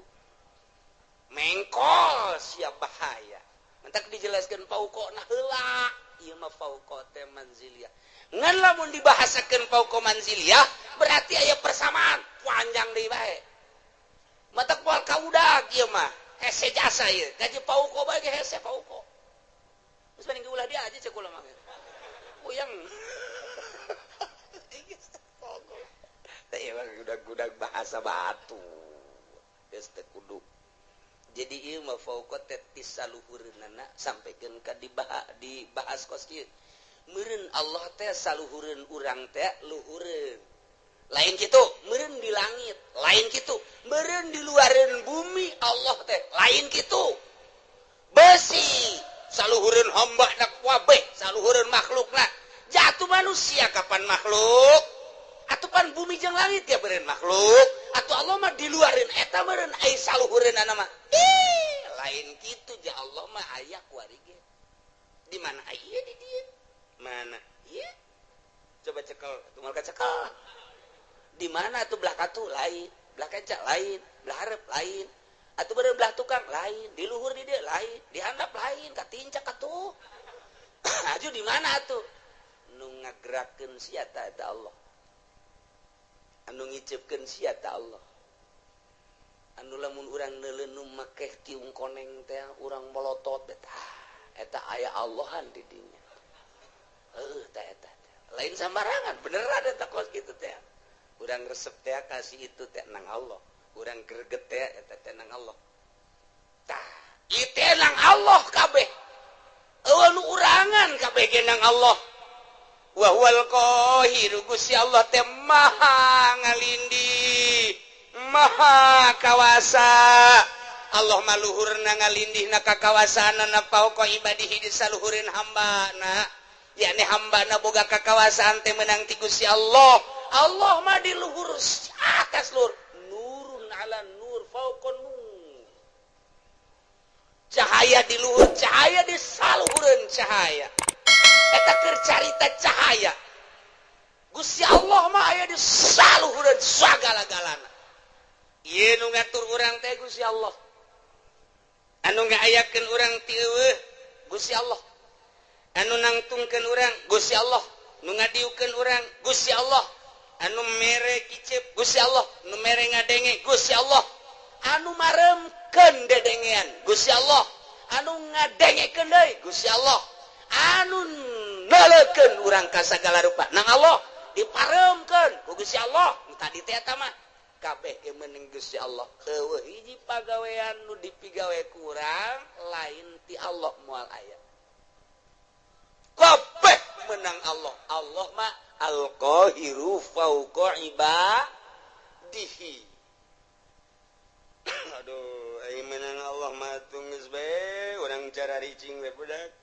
Mengkol siap bahaya. Mentak dijelaskeun fauqa nah heula. Ieu mah fauqa teh manziliyah. Ngan lamun dibahasakeun fauqa manziliyah berarti aya persamaan panjang deui bae. Matak moal kaudag ieu mah. Hese jasa ieu. Gaji fauqa bae ge hese fauqa. Geus mending ulah dia aja cek kula mah. Puyeng. Teh ieu mah gudag-gudag bahasa batu. Geus teu kudu. Jadi ieu mah fauqa teh ti saluhureunana sampikeun ka dibahas kos kieu. Meureun Allah teh saluhureun urang teh luhureun. Lain kitu, meureun di langit, lain kitu, meureun di luareun bumi Allah teh, lain kitu. Besi saluhureun hamba na kabeh, saluhureun makhlukna. Jatuh manusia kapan makhluk? Atuh pan bumi jeung langit ya meureun makhluk. Atuh Allah mah di luareun eta meureun ai saluhureunana mah. Ih, lain kitu ja Allah mah aya kuari ge. Di mana aya di dieu? Mana? Ieu. Coba cekel, tumal ka cekel. Di mana atuh belah katu lain, belah kenca lain, belah hareup lain. Atuh beureum belah tukang lain, di luhur di dieu lain, di handap lain, katincak atuh. Aju di mana atuh? Nu ngagerakeun sia ta eta Allah. Anu ngiceupkeun sia ta Allah. Anu lamun urang neuleun make tiung koneng teh urang molotot teh eta aya Allahan di dinya. Heuh teh eta. Lain sambarangan, beneran eta kos kitu teh. Urang resep teh kasih itu teh nang Allah. Urang greget teh eta teh nang Allah. Tah, ieu teh nang Allah kabeh. Eueuh nu urangan kabeh ge nang Allah. Wa huwal qahiru Gusti Allah teh maha ngalindih, maha kawasa. Allah maluhurna ngalindihna ka kawasaanana fauqa ibadihi di saluhureun hambana. Yakni hambana boga kakawasaan teh meunang ti Gusti Allah. Allah mah di luhur atas luhur. Nurun ala nur fauqa nur. Cahaya di luhur, cahaya di saluhureun cahaya. Eta keur carita cahaya. Gusti Allah mah aya di saluhureun sagala-galana. Ieu nu ngatur urang teh Gusti Allah. Anu ngaayakeun urang ti eueuh Gusti Allah. Anu nangtungkeun urang Gusti Allah, nu ngadiukeun urang Gusti Allah, anu mere kicep Gusti Allah, nu mere ngadenge Gusti Allah, anu maremkeun dedengean Gusti Allah, anu ngadengekeun deui Gusti Allah, anu nelekeun urang ka sagala rupa nang Allah diparemkeun ku Gusti Allah. Nu tadi teh eta mah kabeh ge meunang Gusti Allah. Eueuh hiji pagawean nu dipigawe ku urang lain ti Allah moal aya. Kabeh menang Allah. Allah mah al-qahiru fauqa ibadihi. Aduh, aing menang Allah mah geus bae urang cara ricing we budak.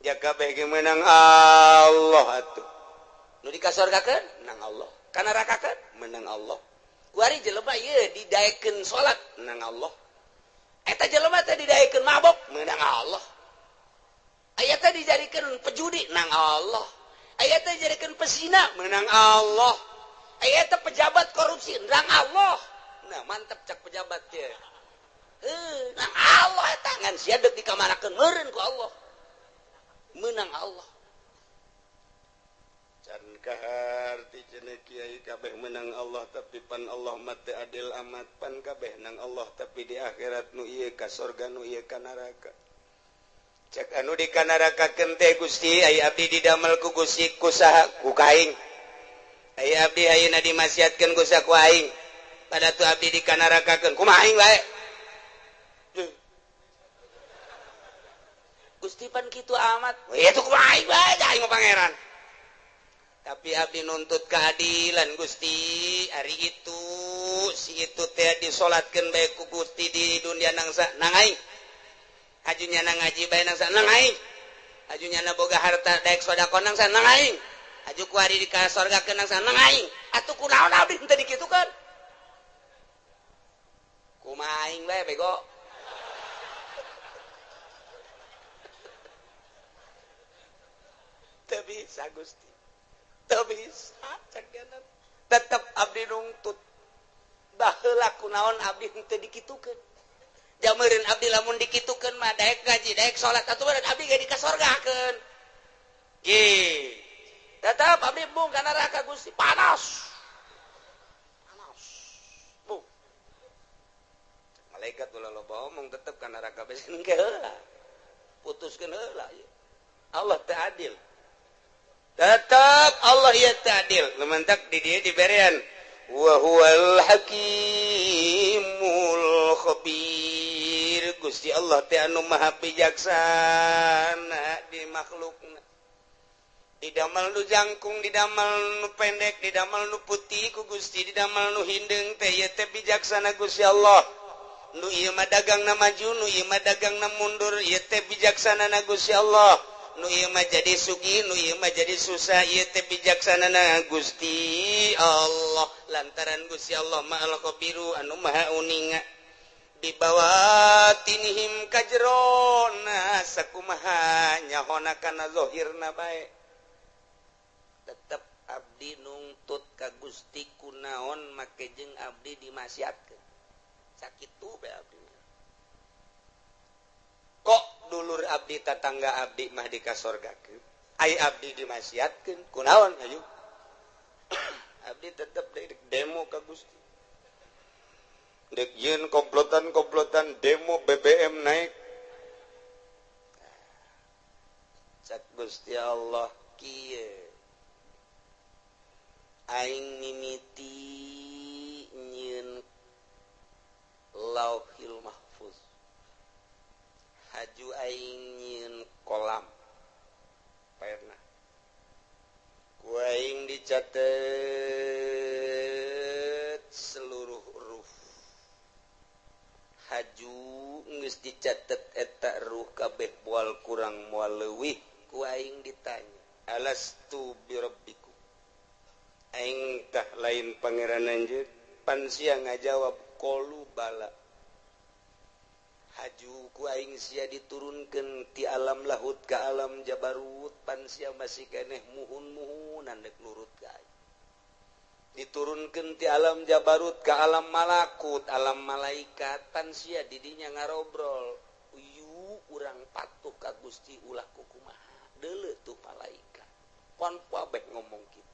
Ja kabeh ge menang Allah atuh. Nu dikasorgakeun menang Allah, ka nerakakeun menang Allah. Kuari jelema ieu didaekeun salat menang Allah. Eta jelema teh didaekeun mabok menang Allah. Aya teh dijadikeun pejudi nang Allah. Aya teh dijadikeun pesina menang Allah. Aya teh pejabat korupsi nang Allah. Nah, mantep cak pejabat teh. Nang Allah eta ngan sia deuk dikamanakeun meureun ku Allah. Menang Allah. Can kaharti cenah kiai kabeh menang Allah tapi pan Allah mah teu adil amat, pan kabeh nang Allah tapi di akhirat nu ieu ka sorga nu ieu ka neraka. Cek anu di kanarakakeun teh Gusti aya abdi didamel ku Gusti ku saha ku kaing. Aya abdi ayeuna dimasiatkeun ku saha ku aing. Pada tu abdi dikanarakakeun kumaha aing bae. Gusti pan kitu amat. Itu kumaha aing bae aing mah pangeran. Tapi abdi nuntut keadilan Gusti, ari itu si itu teh disolatkeun bae ku Gusti di dunia nangsa nang aing. Hajunya nang ngaji bae nang nang aing. Hajunya na boga harta daek sedekah nang nang aing. Haju ku ari di ka sorgakeun nang nang aing. Atuh kunaon abdi teu dikitukeun? Kumaha aing bae bego. Teu bisa Gusti. Teu bisa cek tetep abdi nungtut. Baheula kunaon abdi teu dikitukeun? Jameureun abdi lamun dikitukeun mah daek ngaji, daek salat atuh meureun abdi ge dikasorgakeun. Ge. Tetep abdi embung ka neraka Gusti, panas. Panas. Bung. Malaikat ulah loba omong tetep ka neraka bae engke heula. Putuskeun heula ieu. Allah teu adil. Tetep Allah ieu teu adil. Lumantak di dieu diberean wa huwal hakimul khabir. Gusti Allah teh anu maha bijaksana di makhlukna. Didamel nu jangkung, didamel nu pendek, didamel nu putih ku Gusti, didamel nu hindeung teh ieu teh bijaksana Gusti Allah. Nu ieu mah dagangna maju, nu ieu mah dagangna mundur, ieu teh bijaksanana Gusti Allah. Nu ieu mah jadi sugih, nu ieu mah jadi susah, ieu teh bijaksanana Gusti Allah. Lantaran Gusti Allah mah al-khabiru anu maha uninga. Dibawatinihim kajrona sakumaha nyahona kana zahirna bae. Tetep abdi nungtut ka Gusti kunaon make jeung abdi dimasiatkeun. Sakitu bae abdi. Kok dulur abdi tatangga abdi mah dikasorgakeun, ai abdi dimasiatkeun kunaon hayu. Abdi tetep demo ka Gusti. Dek yeun komplotan-komplotan demo BBM naik. Cak Gusti Allah kieu. Aing mimiti nyieun Lauhil Mahfuz. Haju aing nyieun kolam. Pernah. dicatet seluruh huruf haju geus dicatet eta ruh kabeh moal kurang moal leuwih ku aing ditanya alastu birabbikum aing tah lain pangeran anjeun pan sia ngajawab qalu bala haju ku aing sia diturunkeun ti alam lahut ka alam jabarut pan sia masih keneh muhun-muhunan dek nurut ka aing diturunkeun ti alam jabarut ka alam malakut alam malaikat pan sia didinya ngarobrol uyu urang patuh ka Gusti ulah kukumaha deuleu tuh malaikat pon kabeh ngomong kitu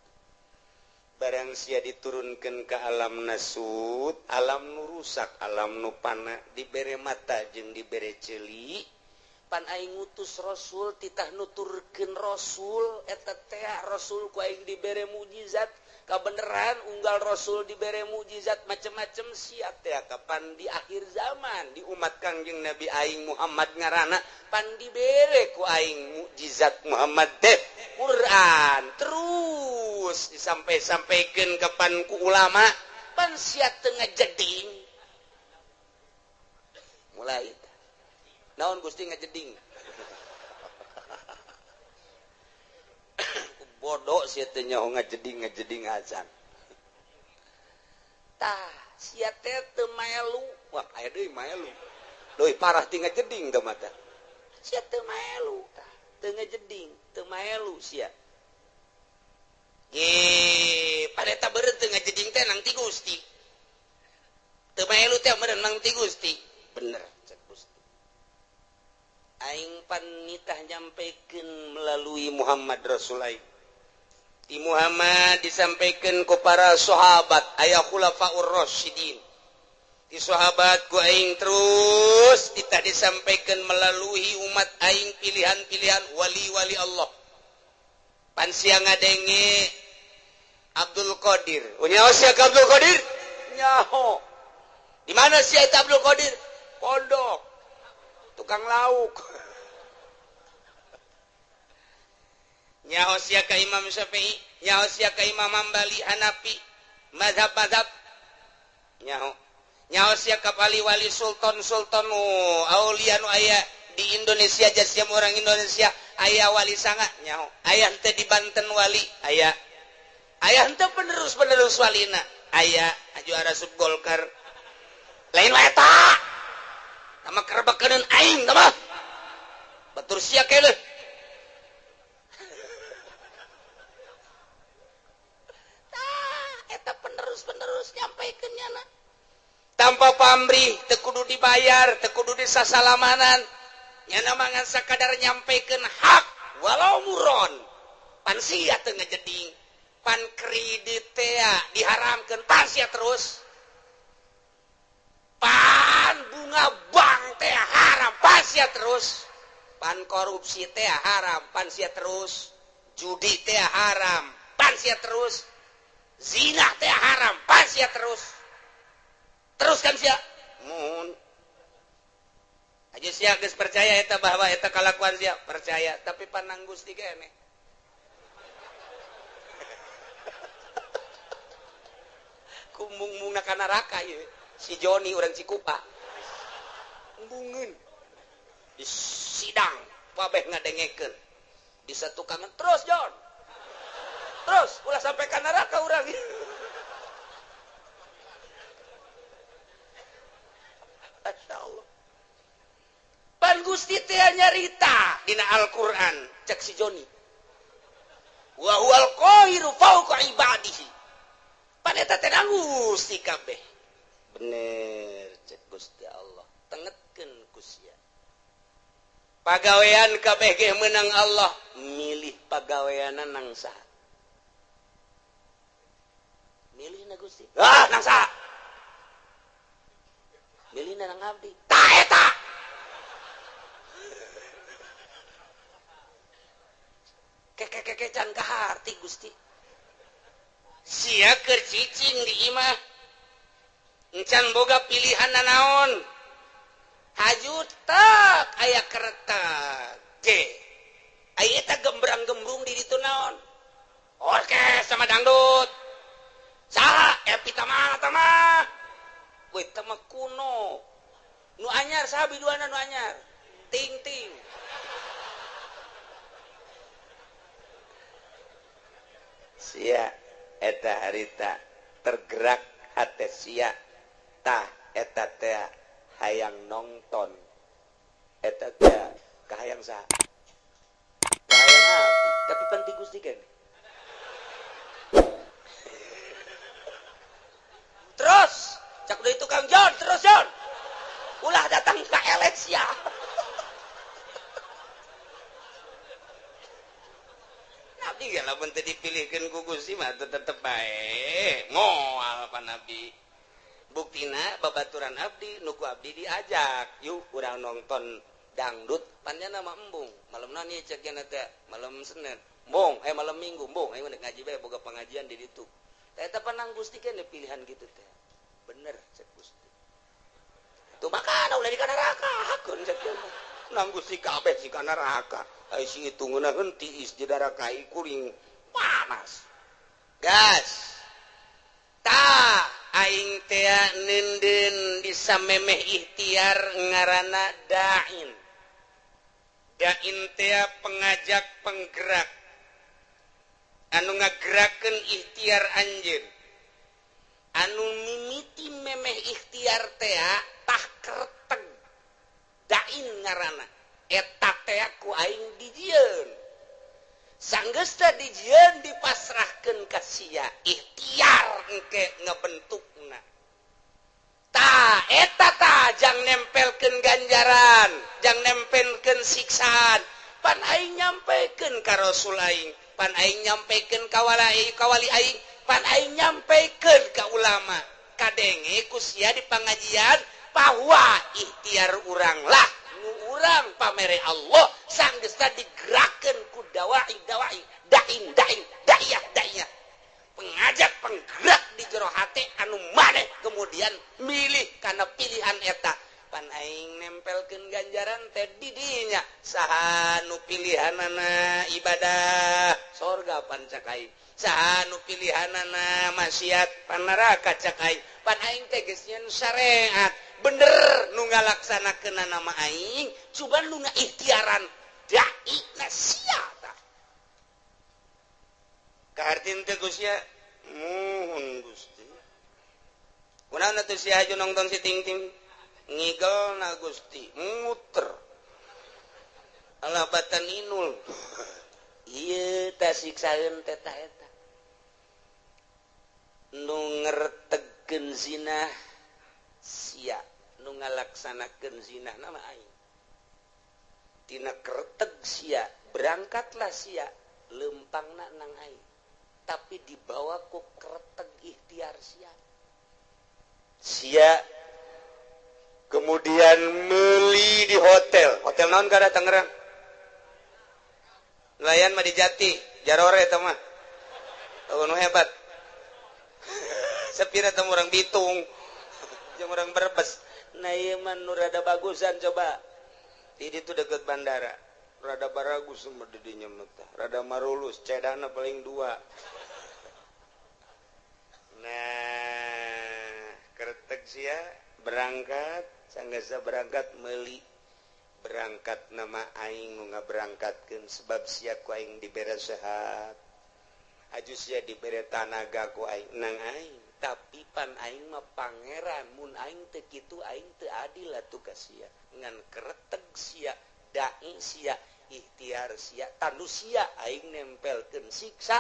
barang sia diturunkan ke alam nasut alam nu rusak alam nu pana dibere mata jeung dibere ceuli pan aing ngutus rasul titah nuturkeun rasul eta teh rasul ku aing dibere mukjizat kabeneran unggal rasul dibere mukjizat macem-macem sia teh kapan di akhir zaman di umat Kangjeng Nabi aing Muhammad ngaranna pan dibere ku aing mukjizat Muhammad teh Quran terus disampai-sampaikan kapan ku ulama pan sia teu ngajeding mulai naon Gusti ngajeding bodoh sia teh nyaho ngajeding ngajeding acan tah sia teh teu maelu wah aya deui maelu leuwih parah ti ngajeding teh mata sia teu maelu tah teu ngajeding teu maelu sia ge pareta beureut teu ngajeding teh nang ti Gusti teu maelu teh meureun nang ti Gusti bener cek Gusti aing pan nitah nyampekeun melalui Muhammad Rasul aing di Muhammad disampaikan ku para sahabat aya khulafaur rasyidin di sahabat ku aing terus kita disampaikan melalui umat aing pilihan-pilihan wali-wali Allah pan sia ngadenge Abdul Qadir nyaho sia ka Abdul Qadir nyaho di mana sia eta Abdul Qadir pondok tukang lauk nyaho sia ka Imam Syafi'i nyaho sia ka Imam Hambali Hanafi mazhab-mazhab nyaho nyaho sia ka wali-wali sultan-sultan aulia nu aya di Indonesia sia orang Indonesia aya wali sanga nyaho aya henteu di Banten wali aya aya henteu penerus-penerus walina aya aju arasup Golkar lain wae eta tama kerbekeun aing tama batur sia keleuh tah eta penerus-penerus nyampaikeun nyana tanpa pamrih teu kudu dibayar teu kudu disasalamanan nyana mangan sakadar nyampaikeun hak walau muron pan sia teu ngajeding pan kredit teh diharamkeun pan sia terus pan bunga bank teh haram pan sia terus pan korupsi teh haram pan sia terus judi teh haram pan sia terus zina teh haram pan sia terus terus kan sia mun aja sia geus percaya eta bahwa eta kalakuan sia percaya tapi panang Gusti keneh kumung-mungna ka neraka ieu si Joni urang Cikupa embungeun di sidang kabeh ngadengekeun di satukangan terus Jon terus ulah sampai ka neraka urang. Masya Allah pan Gusti teh nyarita dina Al-Qur'an cek si Joni wa huwal qahiru fawqa ibadihi pan eta teh Gusti kabeh bener cek Gusti Allah tengetkeun ku sia pagawean kabeh ge meunang Allah milih pagaweanna nang saha milih na Gusti ah nang saha milih na nang abdi tah eta keke can kaharti Gusti sia keur cicing di imah encan boga pilihan nanaon haju tak aya kereta G aya eta gembrang-gembrung di ditu naon orkes sama dangdut saha biduanna nu anyar? Ting-ting. Sia eta harita tergerak hate sia tah eta teh hayang nongton eta teh kahayang saha? Kahayang abdi, tapi penting Gusti kan. Terus cak deui tukang John, terus John. Ulah datang ka elet sia. Nabi ya lamun teu dipilihkeun ku Gusti mah tetep bae moal pa Nabi. Buktina babaturan abdi nu ku abdi diajak, yuk urang nonton dangdut panjana mah embung. Malam naon ieu cek nya teh? Malam Senin. Embung, malam Minggu embung, ayo ngaji bae boga pengajian di ditu. Tah eta panang Gusti keneh pilihan gitu teh. Bener cek Gusti. Tuh makana ulah di kana neraka hakeun cek teh. Nang Gusti kabeh si kana neraka. Ai si itu ngeunaheun tiis di neraka kuring panas. Gas. Tah aing teh neundeun disamemeh ikhtiar ngaranna da'in. Da'in teh pengajak penggerak. Anu ngagerakeun ikhtiar anjeun. Anu mimiti memeh ikhtiar teh tah kerteg. Da'in ngaranna. Eta teh ku aing dijieun. Sanggeus teh dijieun dipasrahkeun ka sia. Ikhtiar engke ngebentukna. Tah eta tah jang nempelkeun ganjaran, jang nempelkeun siksaan. Pan aing nyampekeun ka Rasul aing, pan aing nyampekeun ka wali aing, pan aing nyampekeun ka ulama. Kadenge ku sia di pangajian bahwa ikhtiar urang lah nu urang pamere Allah sanggeus teh digerakkeun ku dawai dawai dain dain da'iyah da'iyah. Pengajak penggerak di jero hate anu maneh kemudian milih karena pilihan eta. Pan aing nempelkeun ganjaran teh di dinya saha nu pilihanana ibadah sorga pan cak aing, saha nu pilihanana maksiat pan neraka cak aing. Pan aing teh geus nyeun syariat bener nu ngalaksanakeunna nama aing, cuman nu ngaikhtiaran dai na sia tah. Kahartin teh Gusti muhun Gusti. Kunaon atuh sia aju nongton si ting-ting? Ngigel na Gusti, muter. Alah batan inul. Ieu tah siksaeun teh tah eta. Nu ngertegkeun zina sia, nu ngalaksanakeun zina nama aing. Tina kerteg sia, berangkatlah sia lempangna nang aing. Tapi dibawa ku kerteg ikhtiar sia. Sia kemudian meli di hotel. Hotel naon kada Tangerang? Nelayan mah di Jati, Jarore eta mah. Nu hebat. Sepira teh urang Bitung. Jeung urang Brebes. Nah ieu mah nu rada bagusan coba. Di ditu deket bandara. Rada baragus mah di dinya mah teh. Rada marulus, cedana paling dua. Nah, kerteg sia berangkat, sanggasa berangkat meuli. Berangkat nama aing nu ngaberangkatkeun sebab sia ku aing dibere sehat. Aju sia dibere tanaga ku aing nang aing, tapi pan aing mah pangeran, mun aing teu kitu aing teu adil atuh ka sia. Ngan kereteg sia, dai sia, ikhtiar sia, tanu sia aing nempelkeun siksa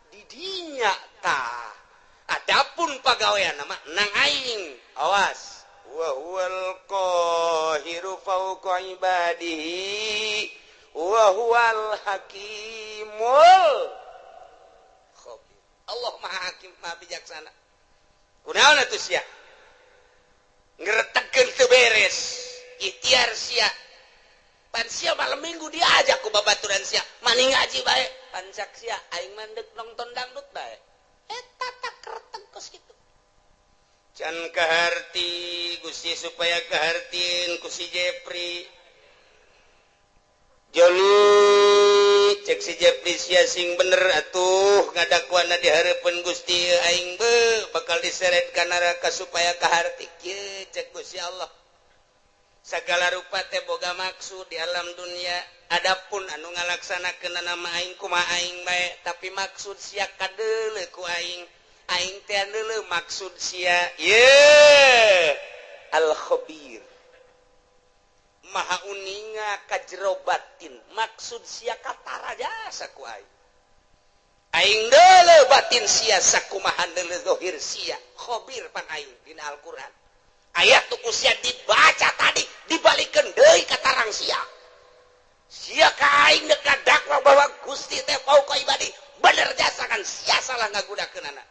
di dinya tah. Adapun pagawean mah nang aing, awas. Wa huwal qahiru fawqa ibadihi wa huwal hakimul khabir. Allah Maha Hakim, Maha Bijaksana. Kunaon atuh sia? Ngeretegkeun teu beres, ikhtiar sia. Pan sia malam Minggu diajak ku babaturan sia, maning ngaji bae. Pan cak sia aing mah deuk nonton dangdut bae. Eta tak kereteg kos kitu. Can kaharti Gusti supaya kahartin ku si Jepri. Joni cek si Jepri sia sing bener atuh ngadakuana di hareupeun Gusti aing be bakal diseret ka neraka supaya kaharti kieu cek Gusti Allah. Segala rupa teh boga maksud di alam dunia. Adapun anu ngalaksanakeun nama aing kumaha aing bae, tapi maksud sia kadeuleu ku aing. Aing teh deuleu maksud sia. Ye Al Khabir. Maha uninga ka jero batin, maksud sia katara jasa ku aing. Aing deuleu batin sia sakumaha deuleu zahir sia. Khabir pan aing dina Al-Qur'an. Ayat tu ku sia dibaca tadi dibalikeun deui ka tarang sia. Sia ka aing deuk dakwa bahwa Gusti teh fauqa ibadi. Bener jasa kan sia salah ngagunakeunana.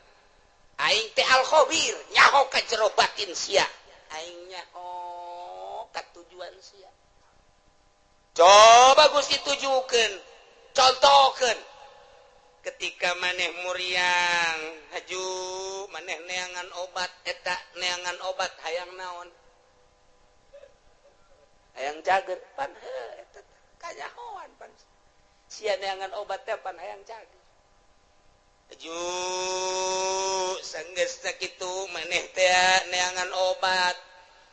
Aing teh Al Khabir nyaho ka jero batin sia. Aing nyaho ka tujuan sia. Coba Gusti tujukeun, contohkeun. Ketika maneh muriang haju maneh neangan obat eta neangan obat hayang naon? Hayang cager pan heuh eta kanyahoan pan. Sia neangan obat teh pan hayang cager. Haju sanggeus sakitu maneh teh neangan obat.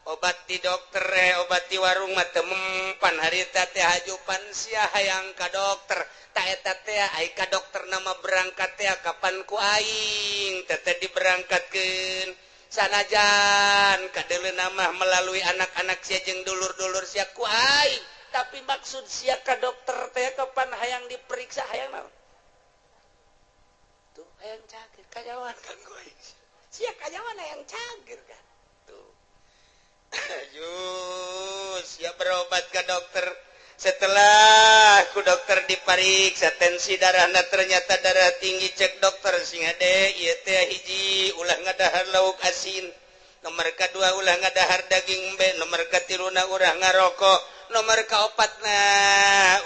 Obat di dokter obat di warung mah teu mempan harita teh haju pan sia hayang ka dokter. Ta eta teh ai ka dokter nama berangkat teh kapan ku aing teh teh diberangkatkeun. Sanajan kadeuleu nama melalui anak-anak sia jeung dulur-dulur sia ku aing, tapi maksud sia ka dokter teh kapan hayang diperiksa hayang naon? Tuh hayang cager kanyawan kan ku aing. Sia kanyawan hayang cager kan. Tuh. Ayo, siap berobat ke dokter. Setelah ku dokter dipariksa tensi darahna ternyata darah tinggi, cek dokter sing hade ieu teh hiji ulah ngadahar lauk asin, nomor kadua ulah ngadahar daging embe, nomor katiluna ulah ngarokok, nomor kaopatna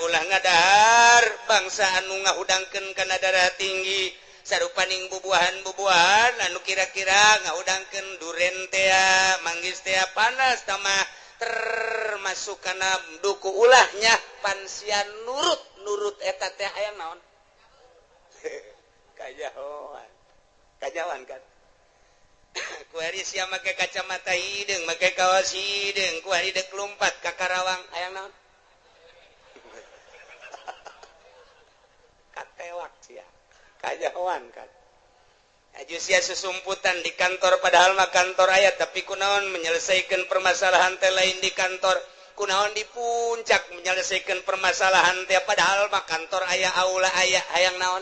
ulah ngadahar bangsa anu ngahudangkeun kana darah tinggi. Sarupaning bubuahan-bubuahan anu kira-kira ngahudangkeun duren teh, manggis teh panas tamah termasuk kana duku ulahnya pansia nurut eta teh hayang naon? Kajahoan. Kajahoan kan. Kuari sia make kacamata hideung, make kaos hideung, kuari deuk lumpat ka Karawang hayang naon? Katewak sia. Kajahoan kan. Aju sia susumputan di kantor padahal mah kantor aya tapi kunaon menyelesaikan permasalahan teh lain di kantor, kunaon di puncak menyelesaikan permasalahan teh padahal mah kantor aya aula aya hayang naon?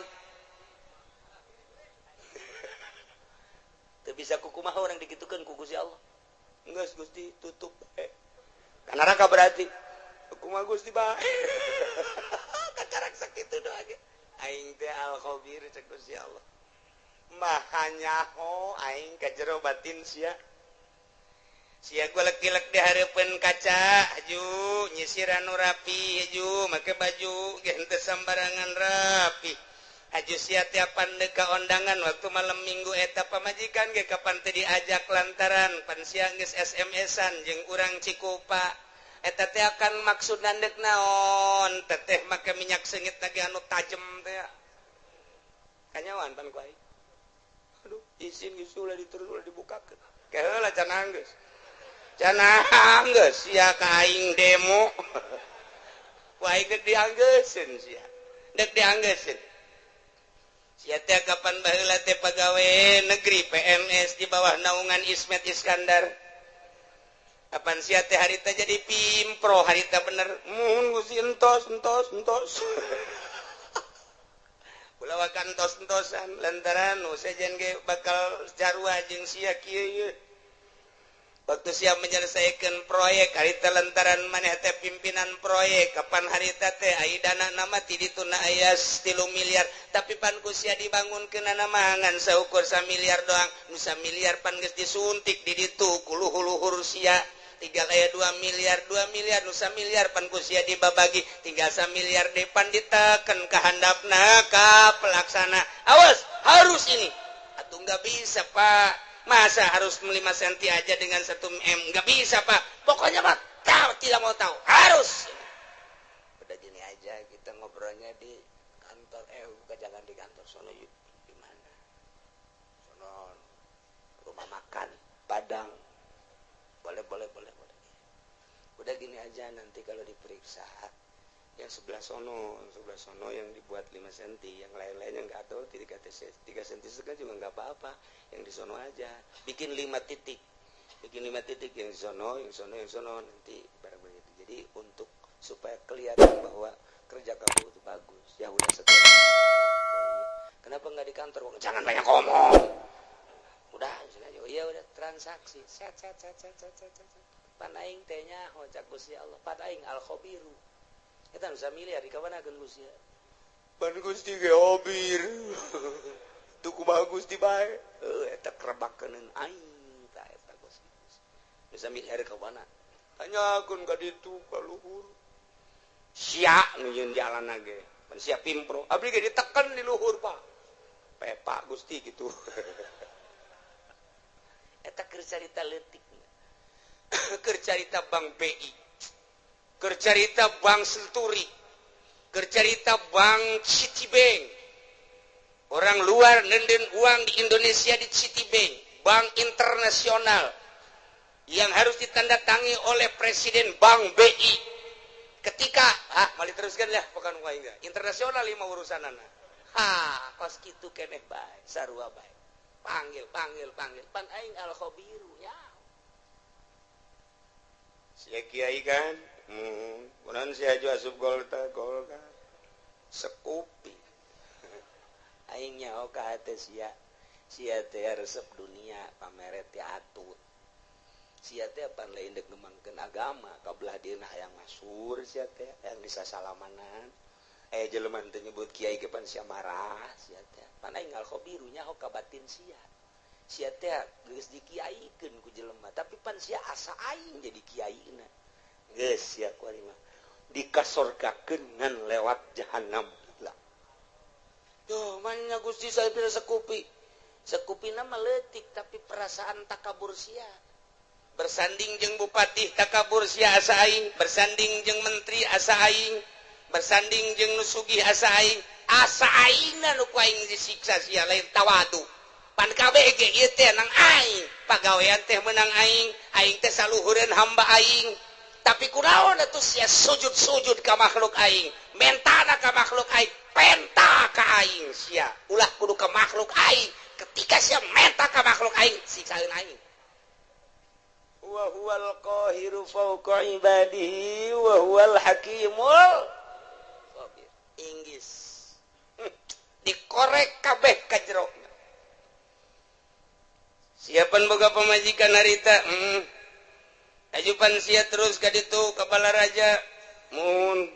Teu bisa kukumaha urang dikitukeun ku Gusti Allah. Geus Gusti tutup bae. Ka neraka berarti. Kumaha Gusti bae. Kakarak sakitu doa ge. Aing teh Al Khabir cek Gusti Allah. Maha nyaho aing ka jero batin sia. Sia golek-golek di hareupeun kaca haju nyisiran nu rapi haju make baju ge henteu sambarangan rapi. Haju sia tiapan deuk ka ondangan waktu malam minggu eta pamajikan ge kapan teu diajak lantaran pan sia geus SMS-an jeung urang Cikupa. Eta teh akan maksud nandek naon teteh make minyak seungit lagi anu tajem teh. Kanyawan pan ku aing. Aduh, izin geus ulah diterus ulah dibukakeun. Keheula can anggeus. Can anggeus sia ka aing demo. Ku aing deuk dianggeuseun sia. Deuk dianggeuseun. Sia teh kapan baheula teh pagawe negeri PNS di bawah naungan Ismet Iskandar. Kapan sia teh harita jadi pimpro harita bener. Mun Gusti entos entos entos. Ulah wakan entos-entosan lantaran nu sejen ge bakal jarua jeung sia kieu ieu. Waktu sia menyelesaikan proyek harita lantaran maneh teh pimpinan proyek kapan harita teh ai dana nama ti dituna aya 3 miliar tapi pan ku sia dibangunkeunana mah ngan saukur 1 miliar doang nu 1 miliar pan geus disuntik di ditu ku luhur-luhur sia. Tinggal aya 2 miliar 2 miliar nu 1 miliar pan ku sia dibabagi tinggal 1 miliar depan diteken ka handapna ka pelaksana. Awas harus ini atuh nggak bisa Pak, masa harus 5 cm aja dengan 1 m nggak bisa Pak, pokoknya Pak tahu tidak mau tahu harus. Udah gini aja kita ngobrolnya di kantor, bukan jangan di kantor sono yuk, di mana sono rumah makan Padang. Boleh. Udah gini aja, nanti kalau diperiksa yang sebelah sono yang dibuat 5 cm, yang lain-lainnya nggak, atau 3 3 cm setengah juga nggak apa-apa, yang di sono aja bikin 5 titik, bikin 5 titik, yang di sono, yang sono, yang sono, nanti barang begitu. Jadi untuk supaya kelihatan bahwa kerja kamu itu bagus. Ya udah, setelah. Oh, iya. Kenapa nggak di kantor? Jangan banyak ngomong, udah. Oh iya, udah transaksi, set set set set set set set. Pan aing teh nyaho cak Gusti Allah, pan aing al khabiru. Eta nu miliar di kamanakeun Gusti? Pan Gusti ge khabir. Tuh kumaha Gusti bae. Heuh, eta kerebakeun aing tah eta Gusti. Bisa miliar ka mana? Tanyakeun ka ditu ka luhur. Sia nu nyieun jalan ge. Pan sia pimpro. Abdi ge diteken di luhur, Pak. Pepa Gusti gitu. Eta keur carita leutik. Keur carita Bank BI. Keur carita Bank Century. Keur carita Bank Citibank. Orang luar nenden uang di Indonesia di Citibank, bank internasional yang harus ditandatangi oleh Presiden Bank BI. Ketika ah mau diteruskan ya, bukan enggak internasional lima urusan anak. Ha, kos kitu keneh bae, sarua bae. Panggil, panggil, panggil. Pan aing al khabiru ya. Sia kiai kan? Kunaon sia aju asup Golkar, Golkar. Sekupi. Aing nyaho ka hate sia. Sia teh resep dunia, pameret ti atut. Sia teh pan lain dek ngembangkeun agama, kabelah dieuna hayang masur sia teh, hayang disasalamanan. Eh, jelema teu nyebut kiai ge pan sia marah sia teh. Pan aing al khabiru, nyaho ka batin sia. Sia teh geus dikiaikeun ku jelema, tapi pan sia asa aing jadi kiaina. Geus sia kuari mah dikasorgakeun ngan lewat jahanam lah. Tuh, mana Gusti saya bisa sekupi. Sekupi nama leutik, tapi perasaan takabur sia. Bersanding jeung bupati takabur sia asa aing, bersanding jeung menteri asa aing, bersanding jeung nu sugih asa aing, asa aingna nu ku aing disiksa sia lain tawadu. Pan kabeh ge ieu teh nang aing, pagawean teh menang aing, aing teh saluhureun hamba aing. Tapi kunaon atuh sia sujud-sujud ka makhluk aing, mentana ka makhluk aing, penta ka aing sia. Ulah kudu ka makhluk aing. Ketika sia menta ka makhluk aing, siksaeun aing. Wa huwal qahiru fawqa ibadihi wa huwal hakimul khabir. Inggris. Dikorek kabeh ka jero. Siapan boga pamajikan harita? Ajupan sia terus ka ditu ka Balaraja. Mun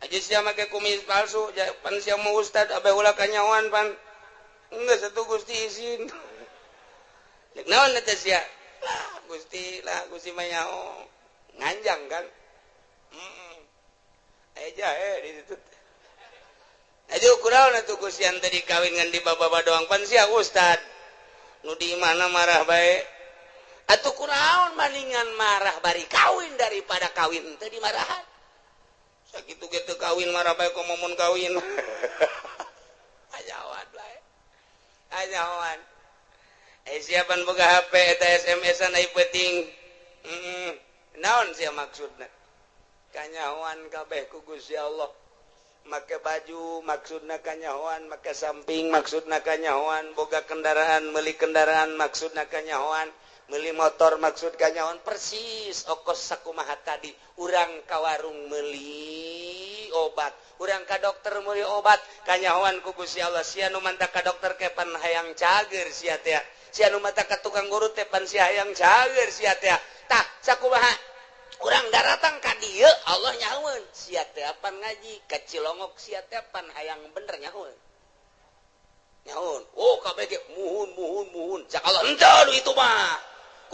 aja sia make kumis palsu, pan sia mau ustad abe ulah kanyawan pan. Enggak satu Gusti izin. Dek naon eta sia? Lah Gusti, lah Gusti mah nyaho. Nganjang kan? Heeh. Aya jahe di ditu. Aja kunaon atuh Gusti yang tadi kawin ngan di baba doang pan sia ustad. Nu di mana marah bae. Atuh kunaon maningan marah bari kawin daripada kawin teu dimarahan. Sakitu ge teu kawin marah bae, komo mun kawin. Ajawan bae. Ajawan. Eh, siapan boga HP eta SMS-an ai penting. Heeh. Naon sia maksudna? Kanyahoan kabeh ku Gusti Allah. Make baju maksudna kanyahoan, make samping maksudna kanyahoan, boga kendaraan, meuli kendaraan maksudna kanyahoan, meuli motor maksud kanyahoan, persis okos sakumaha tadi. Urang ka warung meuli obat, urang ka dokter meuli obat, kanyahoan ku Gusti Allah. Sia nu manta ka dokter ke pan hayang cager sia teh. Sia nu manta ka tukang urut teh pan sia hayang cager sia teh. Tah, sakumaha urang daratang ka dieu, Allah nyahoeun sia teh apan ngaji ka Cilongok, sia teh pan hayang bener, nyahoeun nyahoeun. Oh, kabeh ge muhun muhun muhun, cak Allah, henteu itu mah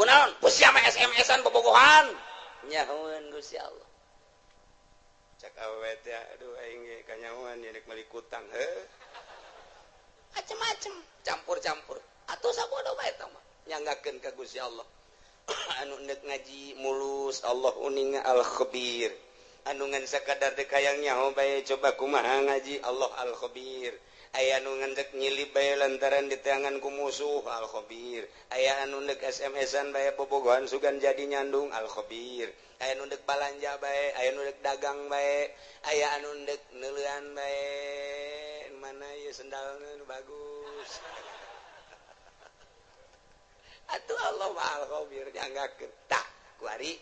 kunaon sia mah SMS-an bobogohan, nyahoeun Gusti Allah. Cak awewe teh, aduh, aing ge kanyahoan ieu rek meuli kutang heuh, macem-macem campur-campur atuh, sabodo bae eta mah nyanggakeun ka Gusti Allah. Anu ndek ngaji mulus, Allah uninga al khabir. Anu ngan sakadar dek hayang nyaho bae, coba kumaha ngaji, Allah al khabir. Aya nu ngendek nyilip bae lantaran diteangan ku musuh, al khabir. Aya anu ndek SMS-an bae bobogohan sugan jadi nyandung, al khabir. Aya nu ndek balanja bae, aya nu ndek dagang bae, aya anu ndek neuleuan bae, mana ieu sendalna nu bagus. Atuh Allah mah al khabir nyanggakeun. Tah kuari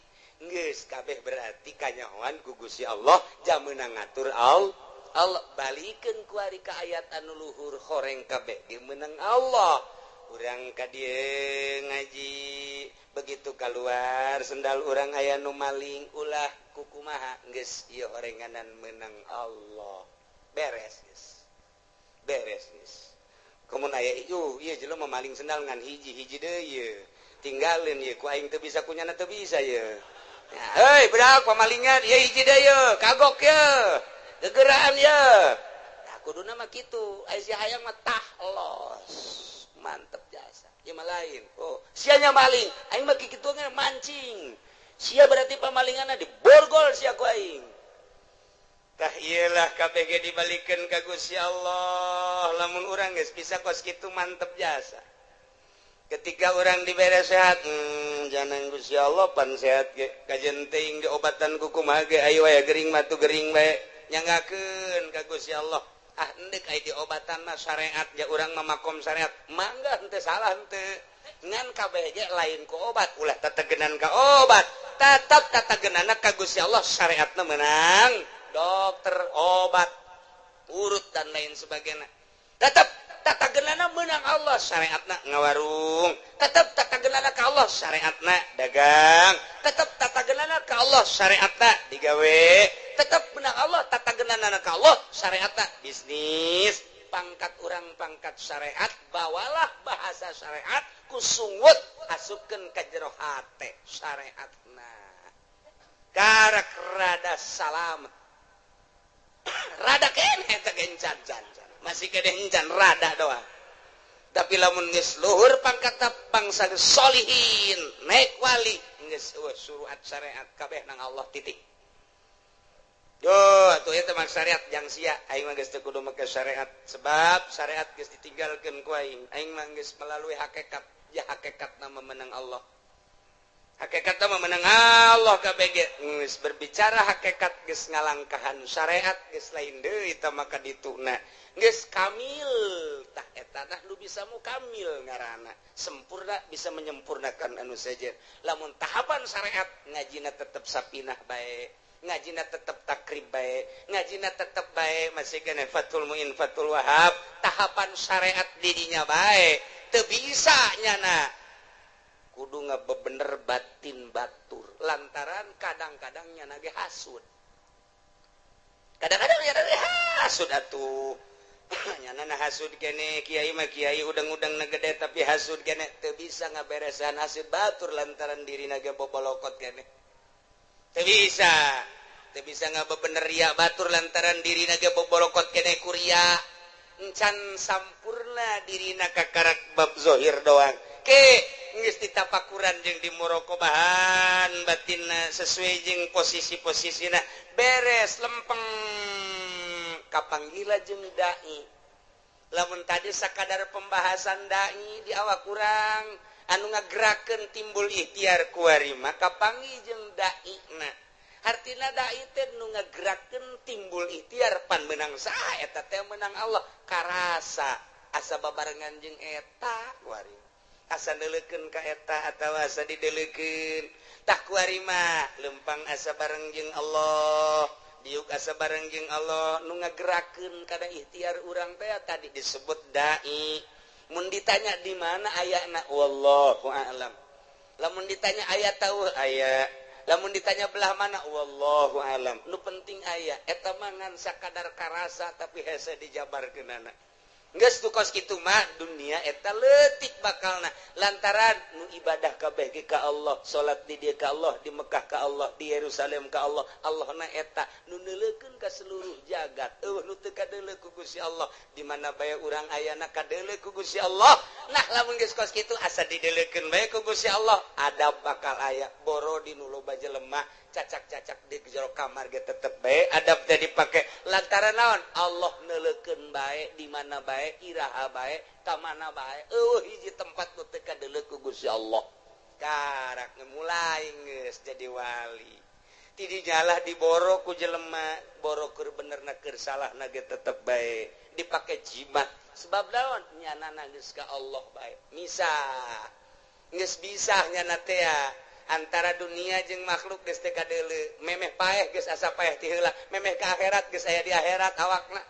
geus kabeh berarti kanyahoan ku Gusti Allah jam meunang ngatur Allah. Allah balikeun kuari ka ayat anu luhur horeng kabeh ge meunang Allah. Urang ka dieu ngaji begitu keluar sendal urang aya nu maling ulah kukumaha geus ieu horenganan meunang Allah. Beres geus. Beres geus. Komun aya ieu ieu jelema maling sendal ngan hiji-hiji deui ieu. Tinggalin ieu ku aing teu bisa kunyana teu bisa ieu. Hei budak pamalingan ieu hiji deui ieu kagok ieu. Gegeraan ya. Nah, kuduna mah kitu. Ai si hayang mah tah los. Mantep jasa. Ieu mah lain. Oh, sia nya maling. Aing mah kitu mancing. Sia berarti pamalinganna diborgol sia ku aing. Tah ieu lah kabeh ge dibalikeun ka Gusti Allah. Lamun urang geus bisa kos kitu mantep jasa. Ketika urang dibere sehat, jangan Gusti Allah pan sehat ge. Kajen teuing diobatan ku kumaha ge ayo aya gering mah tu gering bae. Nyanggakeun ka Gusti Allah. Ah endek aya diobatan mah syariat ja urang mah makom syariat. Mangga henteu salah henteu. Ngan kabeh ge lain ku obat, ulah tetegenan ka obat. Tetep tetegenanna ka Gusti Allah syariatna meunang. Dokter, obat, urut dan lain sebagainya. Tetep tatagenana meunang Allah syariatna ngawarung. Tetep tatagenana ka Allah syariatna dagang. Tetep tatagenana ka Allah syariatna digawe. Tetap menang Allah tatagenana ka Allah syariatna bisnis. Pangkat urang pangkat syariat, bawalah bahasa syariat ku sungut asupkeun ka jero hate syariatna. Karak rada salamet. Rada keneh teh gencan can. Masih kene encan rada doang. Tapi lamun geus luhur pangkat bangsa solihin, naik wali geus suruhat syariat kabeh nang Allah titik. Yo, atuh eta mah syariat jang sia, aing mah geus teu kudu make syariat sebab syariat geus ditinggalkeun ku aing. Aing mah geus melalui hakikat, ya hakikatna mah meunang Allah. Hakikatna mah meunang Allah kabeh ge geus berbicara hakikat geus ngalangkahan syariat geus lain deui tah maka dituna. Geus kamil tah eta tah nu bisa mukamil ngaranna. Sempurna bisa menyempurnakan anu sejen. Lamun tahapan syariat ngajina tetep sapinah bae. Ngajina tetep takrib bae, ngajina tetep bae masih kene Fathul Muin Fathul Wahab, tahapan syariat didinya bae, teu bisa nyana. Kudu ngabebener batin batur, lantaran kadang-kadang nyana ge hasud. Kadang-kadang nyana ge hasud atuh. Nyana na hasud kene kiai mah kiai udang-udang na gede tapi hasud kene teu bisa ngaberesan hasud batur lantaran dirina ge bobolokot kene. Teu bisa ngabebener ria batur lantaran dirina ge bobolokot kene kuria. Encan sampurna dirina kakarak bab zohir doang. Ke geus ditapakuran jeung dimuraqabahan batinna sesuai jeung posisi-posisina beres lempeng kapanggila jeung dai. Lamun tadi sakadar pembahasan dai di awak kurang anu ngagerakeun timbul ikhtiar kuari maka panggih jeung daina. Hartina dai teh nu ngagerakeun timbul ikhtiar pan meunang saha eta teh meunang Allah karasa asa babarengan jeung eta kuari asa neuleukeun ka eta atawa asa dideulekeun tah kuari mah lempang asa bareng jeung Allah diuk asa bareng jeung Allah nu ngagerakeun kana ikhtiar urang teh tadi disebut dai. Mun ditanya di mana ayana wallahu a'lam. Lamun ditanya aya tahu aya. Lamun ditanya belah mana wallahu a'lam. Nu penting aya eta mah ngan sakadar karasa tapi hese dijabarkeunana. Geus tu kos kitu mah dunia eta leutik bakalna lantaran nu ibadah kabeh ge ka Allah, salat di dieu ka Allah, di Mekah ka Allah, di Yerusalem ka Allah. Allahna eta nu neuleukeun ka seluruh jagat. Eueuh nu teu kadeuleu ku Gusti Allah. Di mana bae urang ayana kadeuleu ku Gusti Allah. Nah lamun geus kos kitu asa dideleukeun bae ku Gusti Allah, adab bakal aya. Boro di nu loba jelema cacak-cacak di jero kamar ge tetep bae adab teh dipake. Lantaran naon? Allah neuleukeun bae di mana bae, iraha bae, ka mana bae. Eueuh hiji tempat nu teu kadeuleu ku Gusti Allah. Karak mulai geus jadi wali. Tidinya lah diboro ku jelema, boro keur benerna keur salahna ge tetep bae dipake jimat. Sebab naon? Nyana geus ka Allah bae. Misah. Geus bisa nyana teh antara dunia jeung makhluk geus teu kadeuleu. Memeh paeh geus asa paeh ti heula, memeh ka akhirat geus aya di akhirat awakna.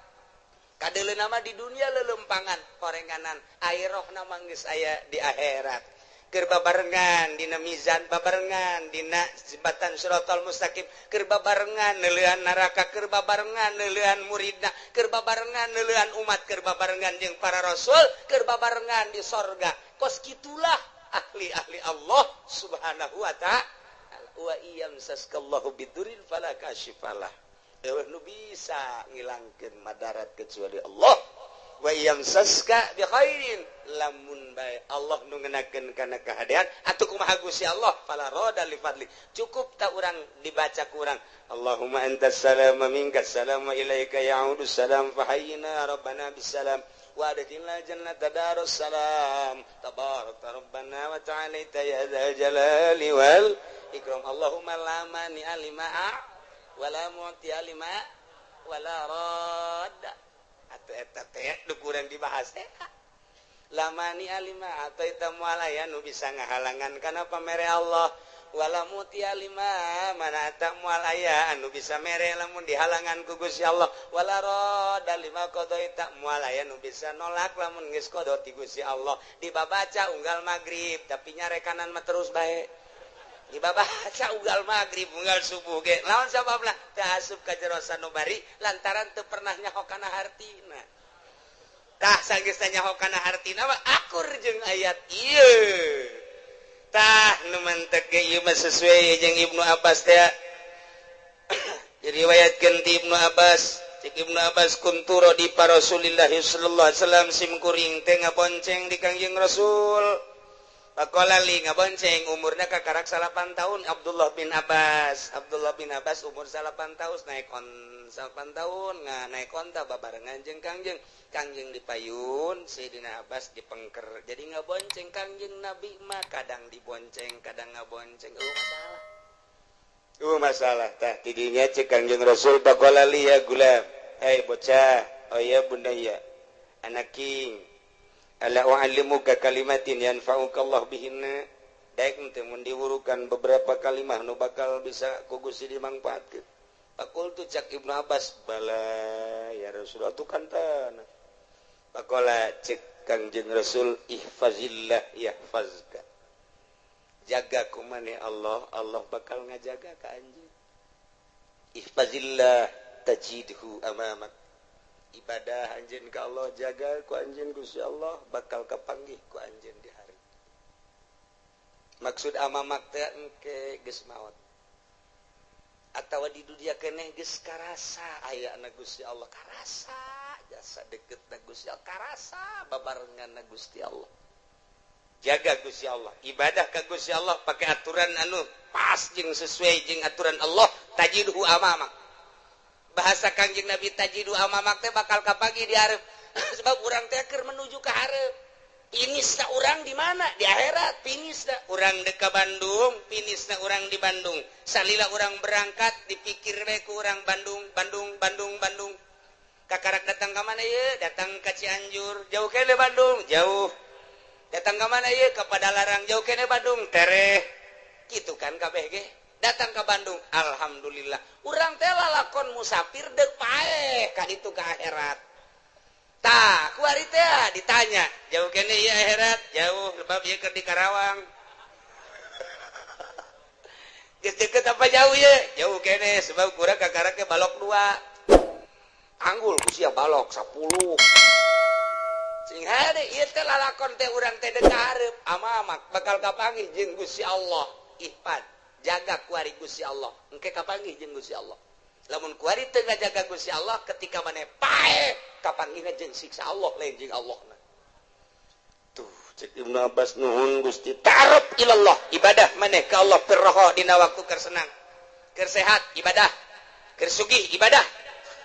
Kadeuleu mah di dunia lelempangan, horenganan, airohna mah geus aya di akhirat. Keur babarengan dina mizan, babarengan dina jembatan Shiratal Mustaqim, keur babarengan neuleuhan neraka, keur babarengan neuleuhan muridna, keur babarengan neuleuhan umat, keur babarengan jeung para rasul, keur babarengan di sorga. Kos kitulah ahli-ahli Allah Subhanahu wa ta'ala. Wa iyamsaskallahu bidurin fala kashifalah. Eueuh nu bisa ngilangkeun madarat kecuali Allah. Wa yamsaska bi khairin, lamun bae Allah nu ngenakeun kana kahadean atuh kumaha Gusti Allah fala rada li fadli. Cukup tak urang dibaca ku urang Allahumma antas salam wa minkas salam wa ilaika ya'udu salam fahayyina rabbana bisalam wa adkhilna jannata darus salam tabarakta rabbana wa ta'alaita ya dzal jalali wal ikram. Allahumma la mani alima wa la mu'ti alima wa la radda. Atau eta teh nu kurang dibahas teh lamani alima atau eta moal aya nu bisa ngahalangan kana pamere Allah, wala muti alima mana eta moal aya anu bisa mere lamun dihalangan ku Gusti Allah, wala rada lima qadaita moal aya nu bisa nolak lamun geus qada ti Gusti Allah. Dibabaca unggal magrib tapi nyarekanan mah terus bae. Dibabaca unggal magrib unggal subuh ge lawan sababna teu asup ka jero sanubari lantaran teu pernah nyaho kana hartina. Tah sanggeus nyaho kana hartina mah akur jeung ayat ieu. Tah nu mantek ge ieu mah sesuai jeung Ibnu Abbas teh. Diriwayatkeun ti Ibnu Abbas, cek Ibnu Abbas kunturo di pa Rasulillah sallallahu alaihi wasallam sim kuring teh ngabonceng di Kangjeng Rasul. Pakola li ngabonceng umurna kakarak 8 tahun Abdullah bin Abbas. Abdullah bin Abbas umur 8 tahun naik on 8 tahun naik onta babarengan jeung Kangjeng. Kangjeng dipayun, Sayyidina Abbas dipengker. Jadi ngabonceng Kangjeng Nabi mah kadang dibonceng, kadang ngabonceng. Masalah. Masalah tah tidinya cek Kangjeng Rasul pakola li ya gulam. Hei bocah, oh ya bunda ya. Anaking ala u'allimuka kalimatin yanfa'uka Allah bihinna. Daek teh mun diwurukan beberapa kalimah nu bakal bisa ku Gusti dimangfaatkeun. Faqultu cak Ibnu Abbas bala ya Rasulullah tu kan tanah. Faqala cek Kangjeng Rasul ihfazillah yahfazka. Jaga kumaneh Allah, Allah bakal ngajaga ka anjeun. Ihfazillah tajidhu amamak. Ibadah anjeun ka Allah jaga ku anjeun Gusti Allah bakal kapanggih ku anjeun di hari. Maksud amamak teh engke geus maot. Atawa di dunia keneh geus karasa ayana Gusti Allah, karasa jasa deketna Gusti Allah, karasa babarenganna Gusti Allah. Jaga Gusti Allah, ibadah ka Gusti Allah pakai aturan anu pas jeung sesuai jeung aturan Allah, tajidhu amamak. Bahasa Kangjeng Nabi tajidu amamak teh bakal kapagi di hareup. Sebab urang teh keur menuju ka hareup. Finisna urang di mana? Di akhirat. Finisna urang deuk ka Bandung, finisna urang di Bandung. Salila urang berangkat dipikir we ku urang Bandung, Bandung, Bandung, Bandung. Kakarak datang ka mana ieu? Datang ka Cianjur, jauh keneh Bandung, jauh. Datang ka mana ieu? Ka Padalarang, jauh keneh Bandung, tereh. Kitu kan kabeh ge. Datang ke Bandung, alhamdulillah. Urang teh lalakon musafir deuk paeh ka ditu ka akhirat. Tah, kuari teh ditanya, jauh keneh ieu akhirat? Jauh, sebab ieu keur di Karawang. Geus deukeut apa jauh ieu? Jauh keneh sebab kurang kakarak ge balok 2. Anggul ku sia balok 10. Sing hade ieu teh lalakon teh urang teh deuk ka hareup, amamak bakal kapanggih jeung Gusti Allah. Ihfad. Jaga kuari Gusti Allah, engke kapanggih jeung Gusti Allah. Lamun kuari teu ngajaga Gusti Allah ketika maneh paeh kapanggihna jeung siksa Allah lain jeung Allahna. Tuh Cek Ibnu Abbas, nuhun Gusti. Ta'aruf ilallah, ibadah maneh ka Allah firroho dina waktu keur senang, keur sehat ibadah, keur sugih ibadah.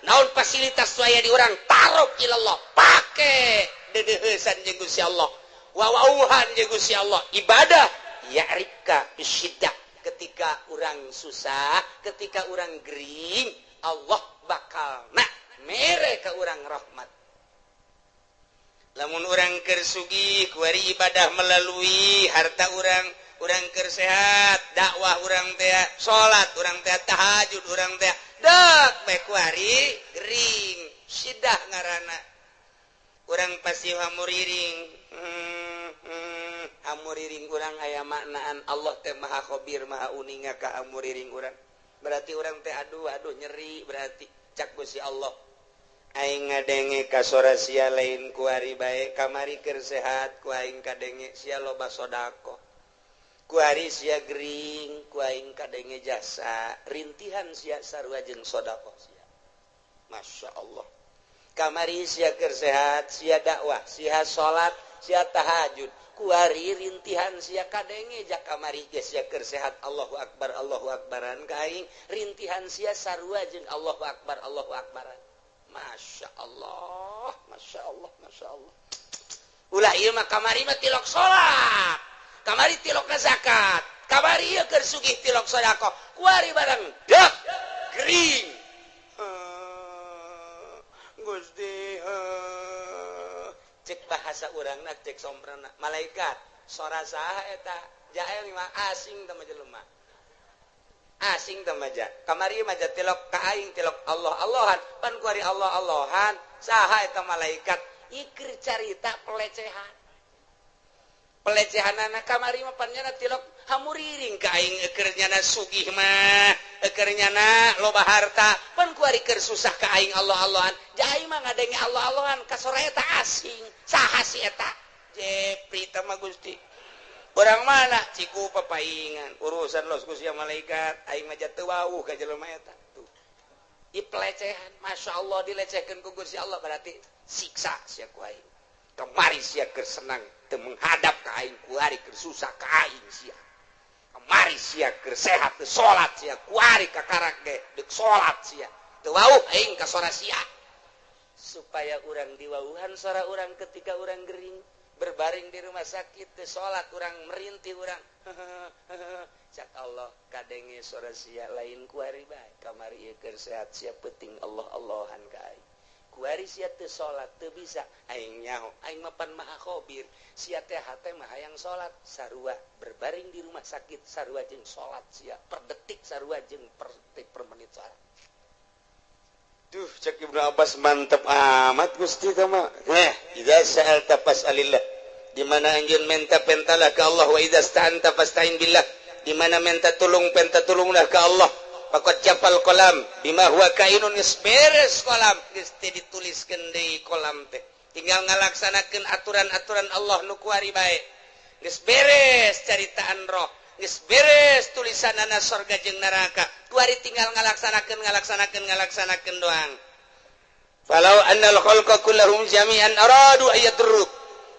Naon fasilitas aya di urang, ta'aruf ilallah, pake deudeuheusan jeung Gusti Allah, wawauhan jeung Gusti Allah, ibadah. Ya'rifka bisyiddah, ketika urang susah, ketika urang gering, Allah bakal nak mere ka urang rahmat. Lamun urang keur sugih, kuari ibadah melalui harta urang. Urang keur sehat, dakwah urang teh, salat urang teh, tahajud urang teh, dek bae kuari gering, sidah ngaranna. Urang pasti hamuriring, hamuriring urang aya maknaan Allah teh maha khabir, maha uninga ka hamuriring urang. Berarti urang teh aduh aduh nyeri, berarti cak Gusti Allah, aing ngadenge ka sora sia lain kuari bae, kamari keur sehat ku aing kadenge sia loba sedekah, kuari sia gering ku aing kadenge jasa rintihan sia sarua jeung sedekah sia. Masya Allah. Kamari sia keur sehat, sia dakwah, sia salat, sia tahajud, kuari rintihan sia kadenge jak kamari ge sia keur sehat Allahu akbar Allahu akbaran ka aing, rintihan sia sarua jeung Allahu akbar Allahu akbaran. Masya Allah, Masya Allah, Masya Allah. Ulah ieu mah, kamari mah tilok salat, kamari tilok zakat, kamari ieu keur sugih tilok sedekah, kuari barang dek gering. Gusti, cek bahasa urangna, cek somprana, malaikat sora saha eta? Jael mah asing teh jelema, asing teh maja. Kamari mah tilok ka aing, tilok Allah Allahan, pan kuari Allah Allahan, saha eta malaikat? Ikir carita pelecehan, pelecehan anak. Kamari mah pan nyana tilok hamuriring ka aing, eukeur nyana sugih mah, eukeur nyana loba harta, pan kuari keur susah ka aing Allah Allahan. Jai mah ngadenge Allah Allahan ka sora eta asing, saha si eta? Jepri teh mah Gusti. Orang mana? Ciku papaingan urusan los ku sia malaikat, aing mah teu wawuh ka jelema eta. Tuh di pelecehan, Masya Allah, dilecehkan ku Gusti Allah, berarti siksa sia ku aing. Kemari sia keur senang teu menghadap ka aing, kuari keur susah ka aing sia. Kemari sia keur sehat teu salat sia, kuari kakarak ge deuk salat sia, teu wawuh aing ka sora sia. Supaya urang diwawuhan sora urang ketika urang gering, berbaring di rumah sakit, teu salat urang, merintih urang, cak Allah, kadenge sora sia lain kuari bae, kamari ieu keur sehat sia penting Allah Allahan ka aing, kuari sia teu salat teu bisa, aing nyaho, aing mah pan maha khabir. Sia teh hate mah hayang salat, sarua berbaring di rumah sakit sarua jeung salat sia per detik, sarua jeung per detik, per menit salat. Duh, cek Ibnu Abbas, mantep amat Gusti teh mah. Eh, idza sa'alta fas'alillah. Di mana anjeun minta, pentalah ke Allah, wa idza sta'anta fasta'in billah. Di mana minta tulung, penta tulunglah ke Allah. Faqad jaffal qalam bima huwa kainun, geus beres kolam, geus teu dituliskeun deui kolam teh. Tinggal ngalaksanakeun aturan-aturan Allah nu kuari bae. Geus beres caritaan roh, geus beres tulisanana sorga jeung neraka. Kuari tinggal ngalaksanakeun, ngalaksanakeun, ngalaksanakeun doang. Falau annal khalqa kullahum jami'an aradu ayadurruk,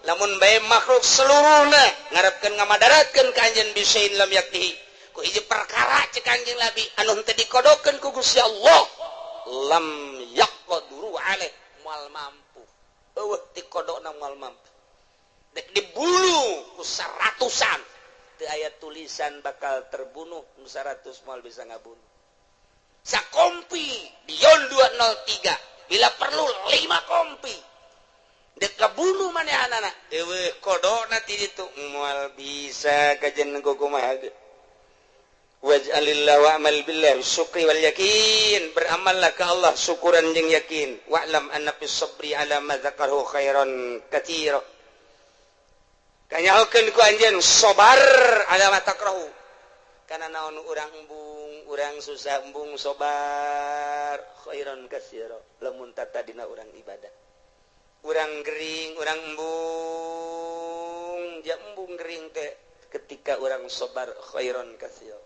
lamun bae makhluk seluruhna ngarepkeun ngamadaratkeun ka anjeun, bisain lam yaktihi, ku hiji perkara, cek Kanjeng Nabi, anu henteu dikodokeun ku Gusti Allah, lam yaqduru alaih, moal mampu. Eueuh dikodokna moal mampu. Dek dibunuh ku seratusan, teu aya tulisan bakal terbunuh, nu 100 moal bisa ngabunuh. Sakompi Dion 203, bila perlu 5 kompi, dek kabunuh manehanana, eueuh kodokna ti ditu, moal bisa kajen kumaha ge. Waj'alillah wa'mal billah syukri wal yakin, beramallah ke Allah syukuran jeung yakin. Wa'lam anna fis sabri ala ma dzakarahu khairan katsira, kanyahokeun ku anjeun sabar ala ma takrahu, kana naon urang embung, urang susah embung, sabar, khairan katsira, lamun tata dina urang ibadah. Urang gering, urang embung, ja embung gering teh, ketika urang sabar, khairan katsira,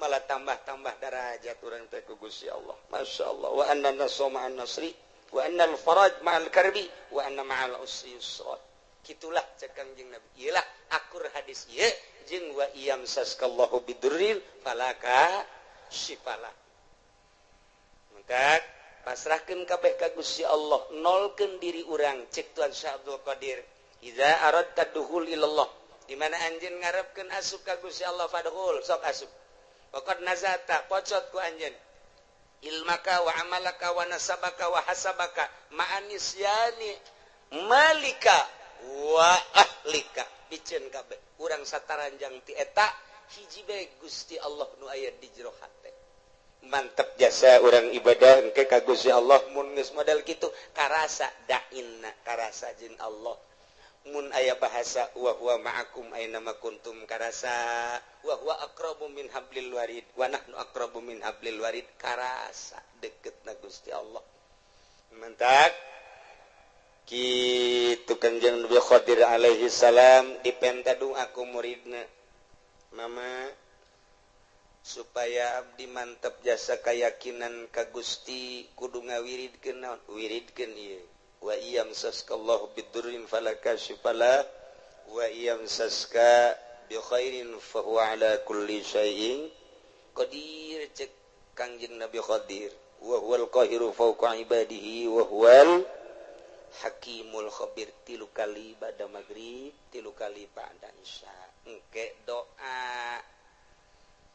malah tambah-tambah derajat urang teh ku Gusti Allah. Masya Allah. Wa anna nasra ma'an nasri, wa anna al faraj ma'al karbi, wa anna ma'al usri yusra. Kitulah cek Kangjeng Nabi. Iyalah akur hadis ieu jeung wa iyam saskallahu bidurril falaka sifala. Maka pasrahkeun kabeh ka Gusti Allah, nolkeun diri urang cek Tuan Syekh Abdul Qadir. Iza aradta dukhul ilallah, di mana anjeun ngarepkeun asup ka Gusti Allah fadkhul, sok asup. Waqad nazata pocot ku anjeun ilmaka wa amalaka wa nasabaka wa hasabaka ma'anisyani malika wa ahlika, piceun kabeh urang sataranjang ti eta hiji bae Gusti Allah nu aya di jero hate. Mantep jasa urang ibadah engke ka Gusti Allah mun geus model kitu karasa dainna, karasa jeung Allah. Mun aya bahasa wa huwa ma'akum aina ma kuntum karasa, wa huwa aqrabu min hablil warid wa nahnu aqrabu min hablil warid, karasa deketna Gusti Allah. Mantak kitu Kangjeng Nabi Khadir alaihi salam dipenta doa ku muridna, mama supaya abdi mantep jasa keyakinan ka Gusti kudu ngawiridkeun naon, wiridkeun ieu wa iyam saskallahu bidurrin falaka syifala wa iyam saska bi khairin fa huwa ala kulli syai'in qadir. Cek Kangjeng Nabi Khadir wa huwal qahiru fawqa ibadihi wa huwal hakimul khabir. 3 kali ba'da maghrib, 3 kali ba'da isya. Engke doa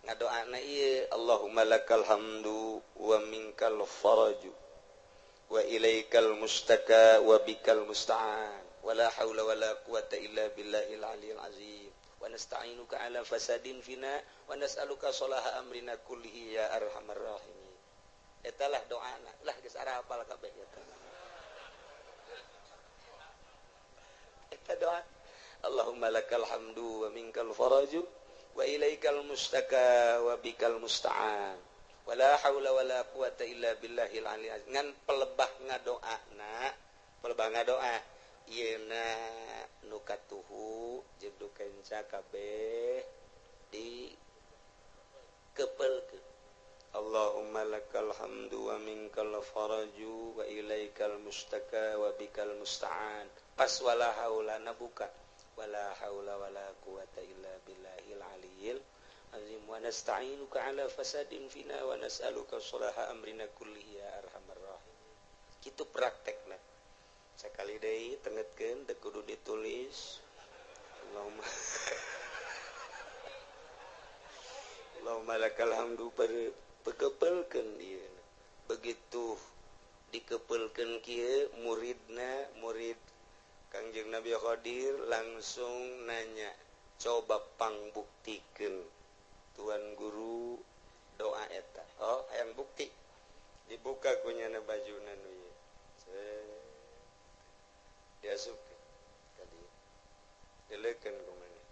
ngadoana ieu Allahumma lakal hamdu wa minkal faraju wa ilaikal mustaka wa bikal musta'an wala haula wala quwata illa billahil aliyil azim wa nasta'inuka ala fasadin fina wa nas'aluka salaha amrina kullihi ya arhamar rahimin. Eta lah doana lah geus arapal kabeh eta. Eta doa Allahumma lakal hamdu wa minkal faraju wa ilaikal mustaka wa bikal musta'an wala haula wala quwata illa billahil aliyil azim. Ngan pelebah ngadoana, pelebah ngadoa ieuna nu katuhu jeung nu kenca kabeh di kepelkeun. Allahumma lakal hamdu wa minkal faraju wa ilaikal mustaka wa bikal musta'an. Pas wala haula na buka wala haula wala quwata illa billahil aliyil azim wa nasta'inuka ala fasadin fina wa nas'aluka salaha amrina kullihi ya arhamar rahimin. Kitu praktekna. Sakali deui tengetkeun teu kudu ditulis. Allahumma Allahumma lakal hamdu pekepelkeun ieu. Begitu dikepelkeun kieu muridna, murid Kangjeng Nabi Khadir langsung nanya, coba pangbuktikeun Tuan Guru doa eta. Oh, hayang bukti. Dibuka kunyana bajuna nu ieu. Diasupkeun ka dieu. Dileukeun ku maneh.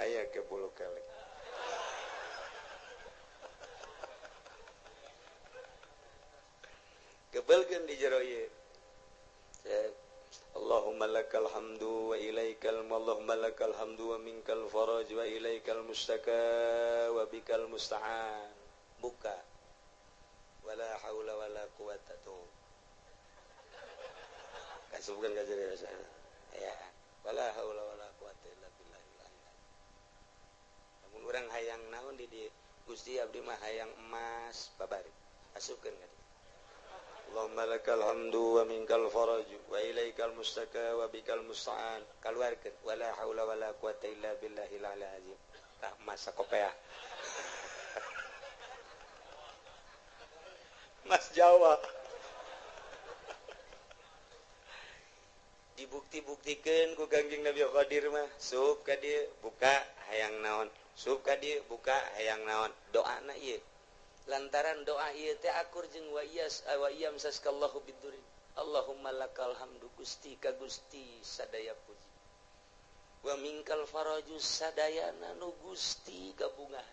Aya ke bulu kelek. Kebelkeun di jero ieu. Allahumma lakal hamdu wa ilaikal Allahumma lakal hamdu wa minkal faraj wa ilaikal mustaka wa bikal musta'an. Buka. Wala haula wala quwata tuh. Kasubkeun ka jero ya. Wala haula wala quwata illa billahil aliyil azim. Lamun urang hayang naon di dieu? Gusti abdi mah hayang emas babari. Asupkeun ka dieu. Allahumma lakal hamdu wa minkal faraju wa ilaikal mustaka wa bikal musta'an. Kaluarkeun wala haula wala quwata illa billahil aliyil azim. Tah masa kopea. Mas Jawa. Dibukti-buktikeun ku Kangjeng Nabi Khadir mah, sup ka dieu buka hayang naon, sup ka dieu buka hayang naon. Doana ieu. Lantaran doa ieu teh akur jeung wa iyas wa iyam saskallahu bidurin. Allahumma lakal hamdu Gusti ka Gusti sadaya puji. Wa minkal faraju sadayana nu Gusti gabungan.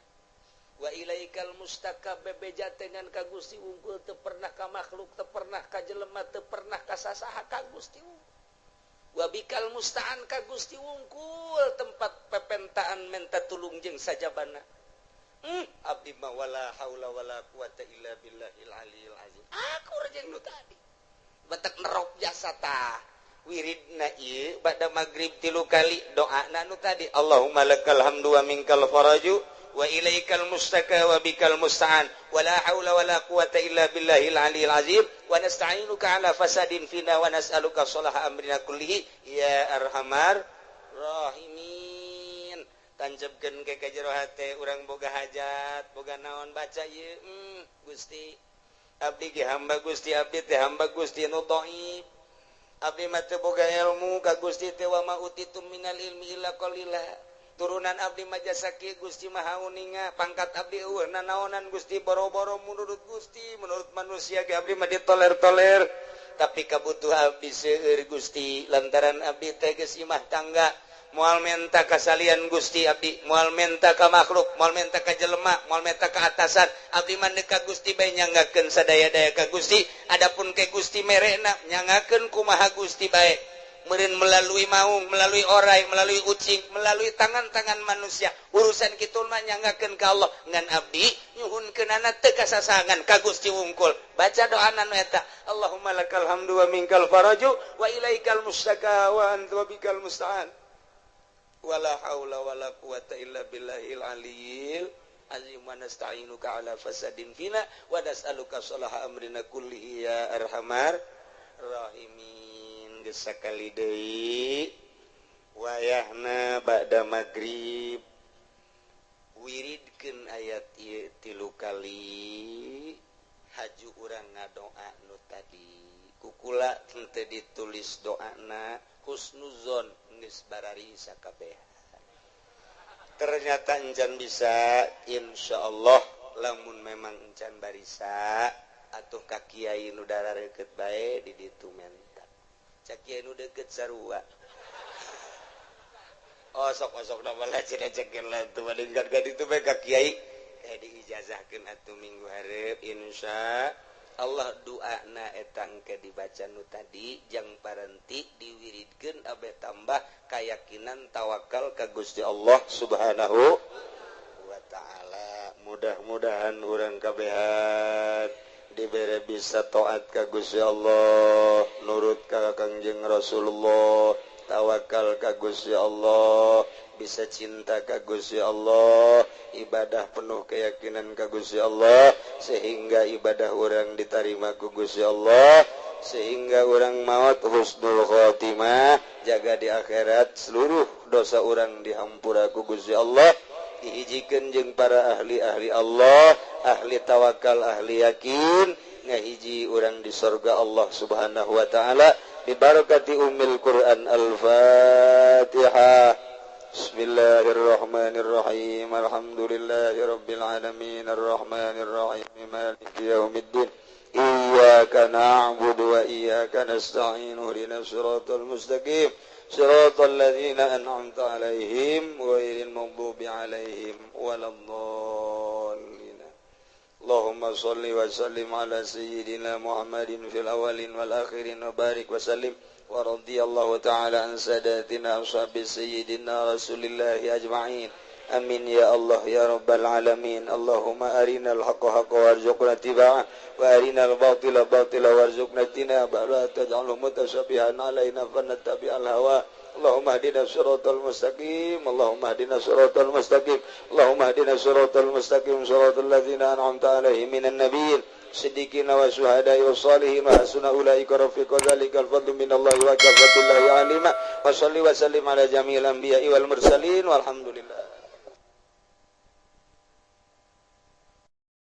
Wa ilaikal mustaka bebeja dengan ka Gusti unggul teu pernah ka makhluk, teu pernah ka jelema, teu pernah ka sasaha ka Gusti unggul. Wa bikal musta'an ka Gusti unggul tempat pepentaan menta tulung jeung sajabana. Abdi mah wala haula wala quwata illa billahil aliyil azim. Aku jeung nu tadi. Batak nerok jasa tah. Wiridna ieu ba'da magrib tilu kali, doa nu tadi, Allahumma lakal hamdu wa minkal faraju wa ilaikal mustaka wa bikal musta'an wa la haula wa la quwata illa billahil aliyil azim wa nasta'inuka ala fasadin fina wa nas'aluka salaha amrina kullihi ya arhamar rahimin. Tancapkeun ke ka jero hate urang, boga hajat, boga naon, baca ieu. Gusti, abdi ge hamba Gusti, abdi teh hamba Gusti nu dhaif, abdi mah teu boga ilmu ka Gusti teh, wa ma utitum minal ilmi illa qalila. Turunan abdi mah jasa kieu, Gusti Maha Uninga, pangkat abdi euweuh nanaonan Gusti, boro-boro menurut Gusti, menurut manusia ge abdi mah ditoler-toler, tapi kabutuh abdi seueur Gusti, lantaran abdi teh geus imah tangga, moal menta kasalian Gusti, abdi moal menta ka makhluk, moal menta ka jelema, moal menta ka atasan, abdi mah ka Gusti bae, nyanggakeun sadaya-daya ka Gusti. Adapun ke Gusti merena, nyanggakeun kumaha Gusti bae, meureun melalui maung, melalui orai, melalui ucing, melalui tangan-tangan manusia, urusan kitu mah nyanggakeun ka Allah, ngan abdi nyuhunkeunana teu kasasangan ka Gusti wungkul. Baca doana nu eta, Allahumma lakal hamdu wa minkal faraju wa ilaikal mustaka wa anta wa bikal musta'an wala haula wala quwata illa billahil aliyil azim wa nasta'inuka ala fasadin fina wa nas'aluka salaha amrina kullihi ya arhamar rahimin. Geus sakali deui, wayahna ba'da magrib, wiridkeun ayat ieu tilu kali, haju urang ngadoa nu tadi. Kukula henteu ditulis doana, husnuzon geus barari sakabehan. Ternyata encan bisa, insyaallah lamun memang encan barisa atuh ka kiai nu deket bae di ditu, menta cak kiai nu deket sarua. Oh, sok osok nama lah cenah cekeun lah tuh bandingkan ka ditu bae ka kiai, kayak diijazahkeun atuh minggu hareup, insya Allah. Doana eta engke dibaca nu tadi, jang parenti diwiridkeun abe tambah keyakinan tawakal ka Gusti Allah Subhanahu wa taala. Mudah-mudahan urang kabehan dibere bisa taat ka Gusti Allah, nurut ka Kangjeng Rasulullah, tawakal ka Gusti Allah, bisa cinta ka Gusti Allah, ibadah penuh keyakinan ka Gusti Allah, sehingga ibadah orang diterima ku Gusti Allah, sehingga orang maut husnul khotimah, jaga di akhirat seluruh dosa orang dihampura ku Gusti Allah, dihijikeun jeung para ahli-ahli Allah, ahli tawakal, ahli yakin, ngahiji orang di surga Allah Subhanahu wa taala, bibarakati ummil Quran. Al-Fatihah. Bismillahirrahmanirrahim. Alhamdulillahirabbil alamin, arrahmanir rahim, maliki yaumiddin. Iyyaka na'budu wa iyyaka nasta'in, ihdinas siratal mustaqim, siratal ladzina an'amta 'alaihim ghairil maghdubi 'alaihim waladdallin. Allahumma salli wa sallim ala sayyidina Muhammadin fil awwalin wal akhirin wa barik wa sallim. Wa radiyallahu ta'ala an sadatina ashabi sayyidina Rasulillahi ajma'in. Amin ya Allah ya rabbal alamin. Allahumma arinal haqqa haqqa warzuqna ittiba'ah, wa arinal batila batila warzuqna ijtinabah, la taj'alhu mutasyabihan alaina fanattabi'al hawa. Allahumma hdina siratal mustaqim. Allahumma hdina siratal mustaqim. Allahumma hdina siratal mustaqim, siratal ladzina an'amta alaihim minan nabiyyin, siddiqin wa syuhada'i wa salihin, wa hasuna ulaika rafiqa. Dzalikal fadlu minallahi wa kafa billahi alima. Wa salli wa sallim ala jami'il anbiya'i wal mursalin, walhamdulillah.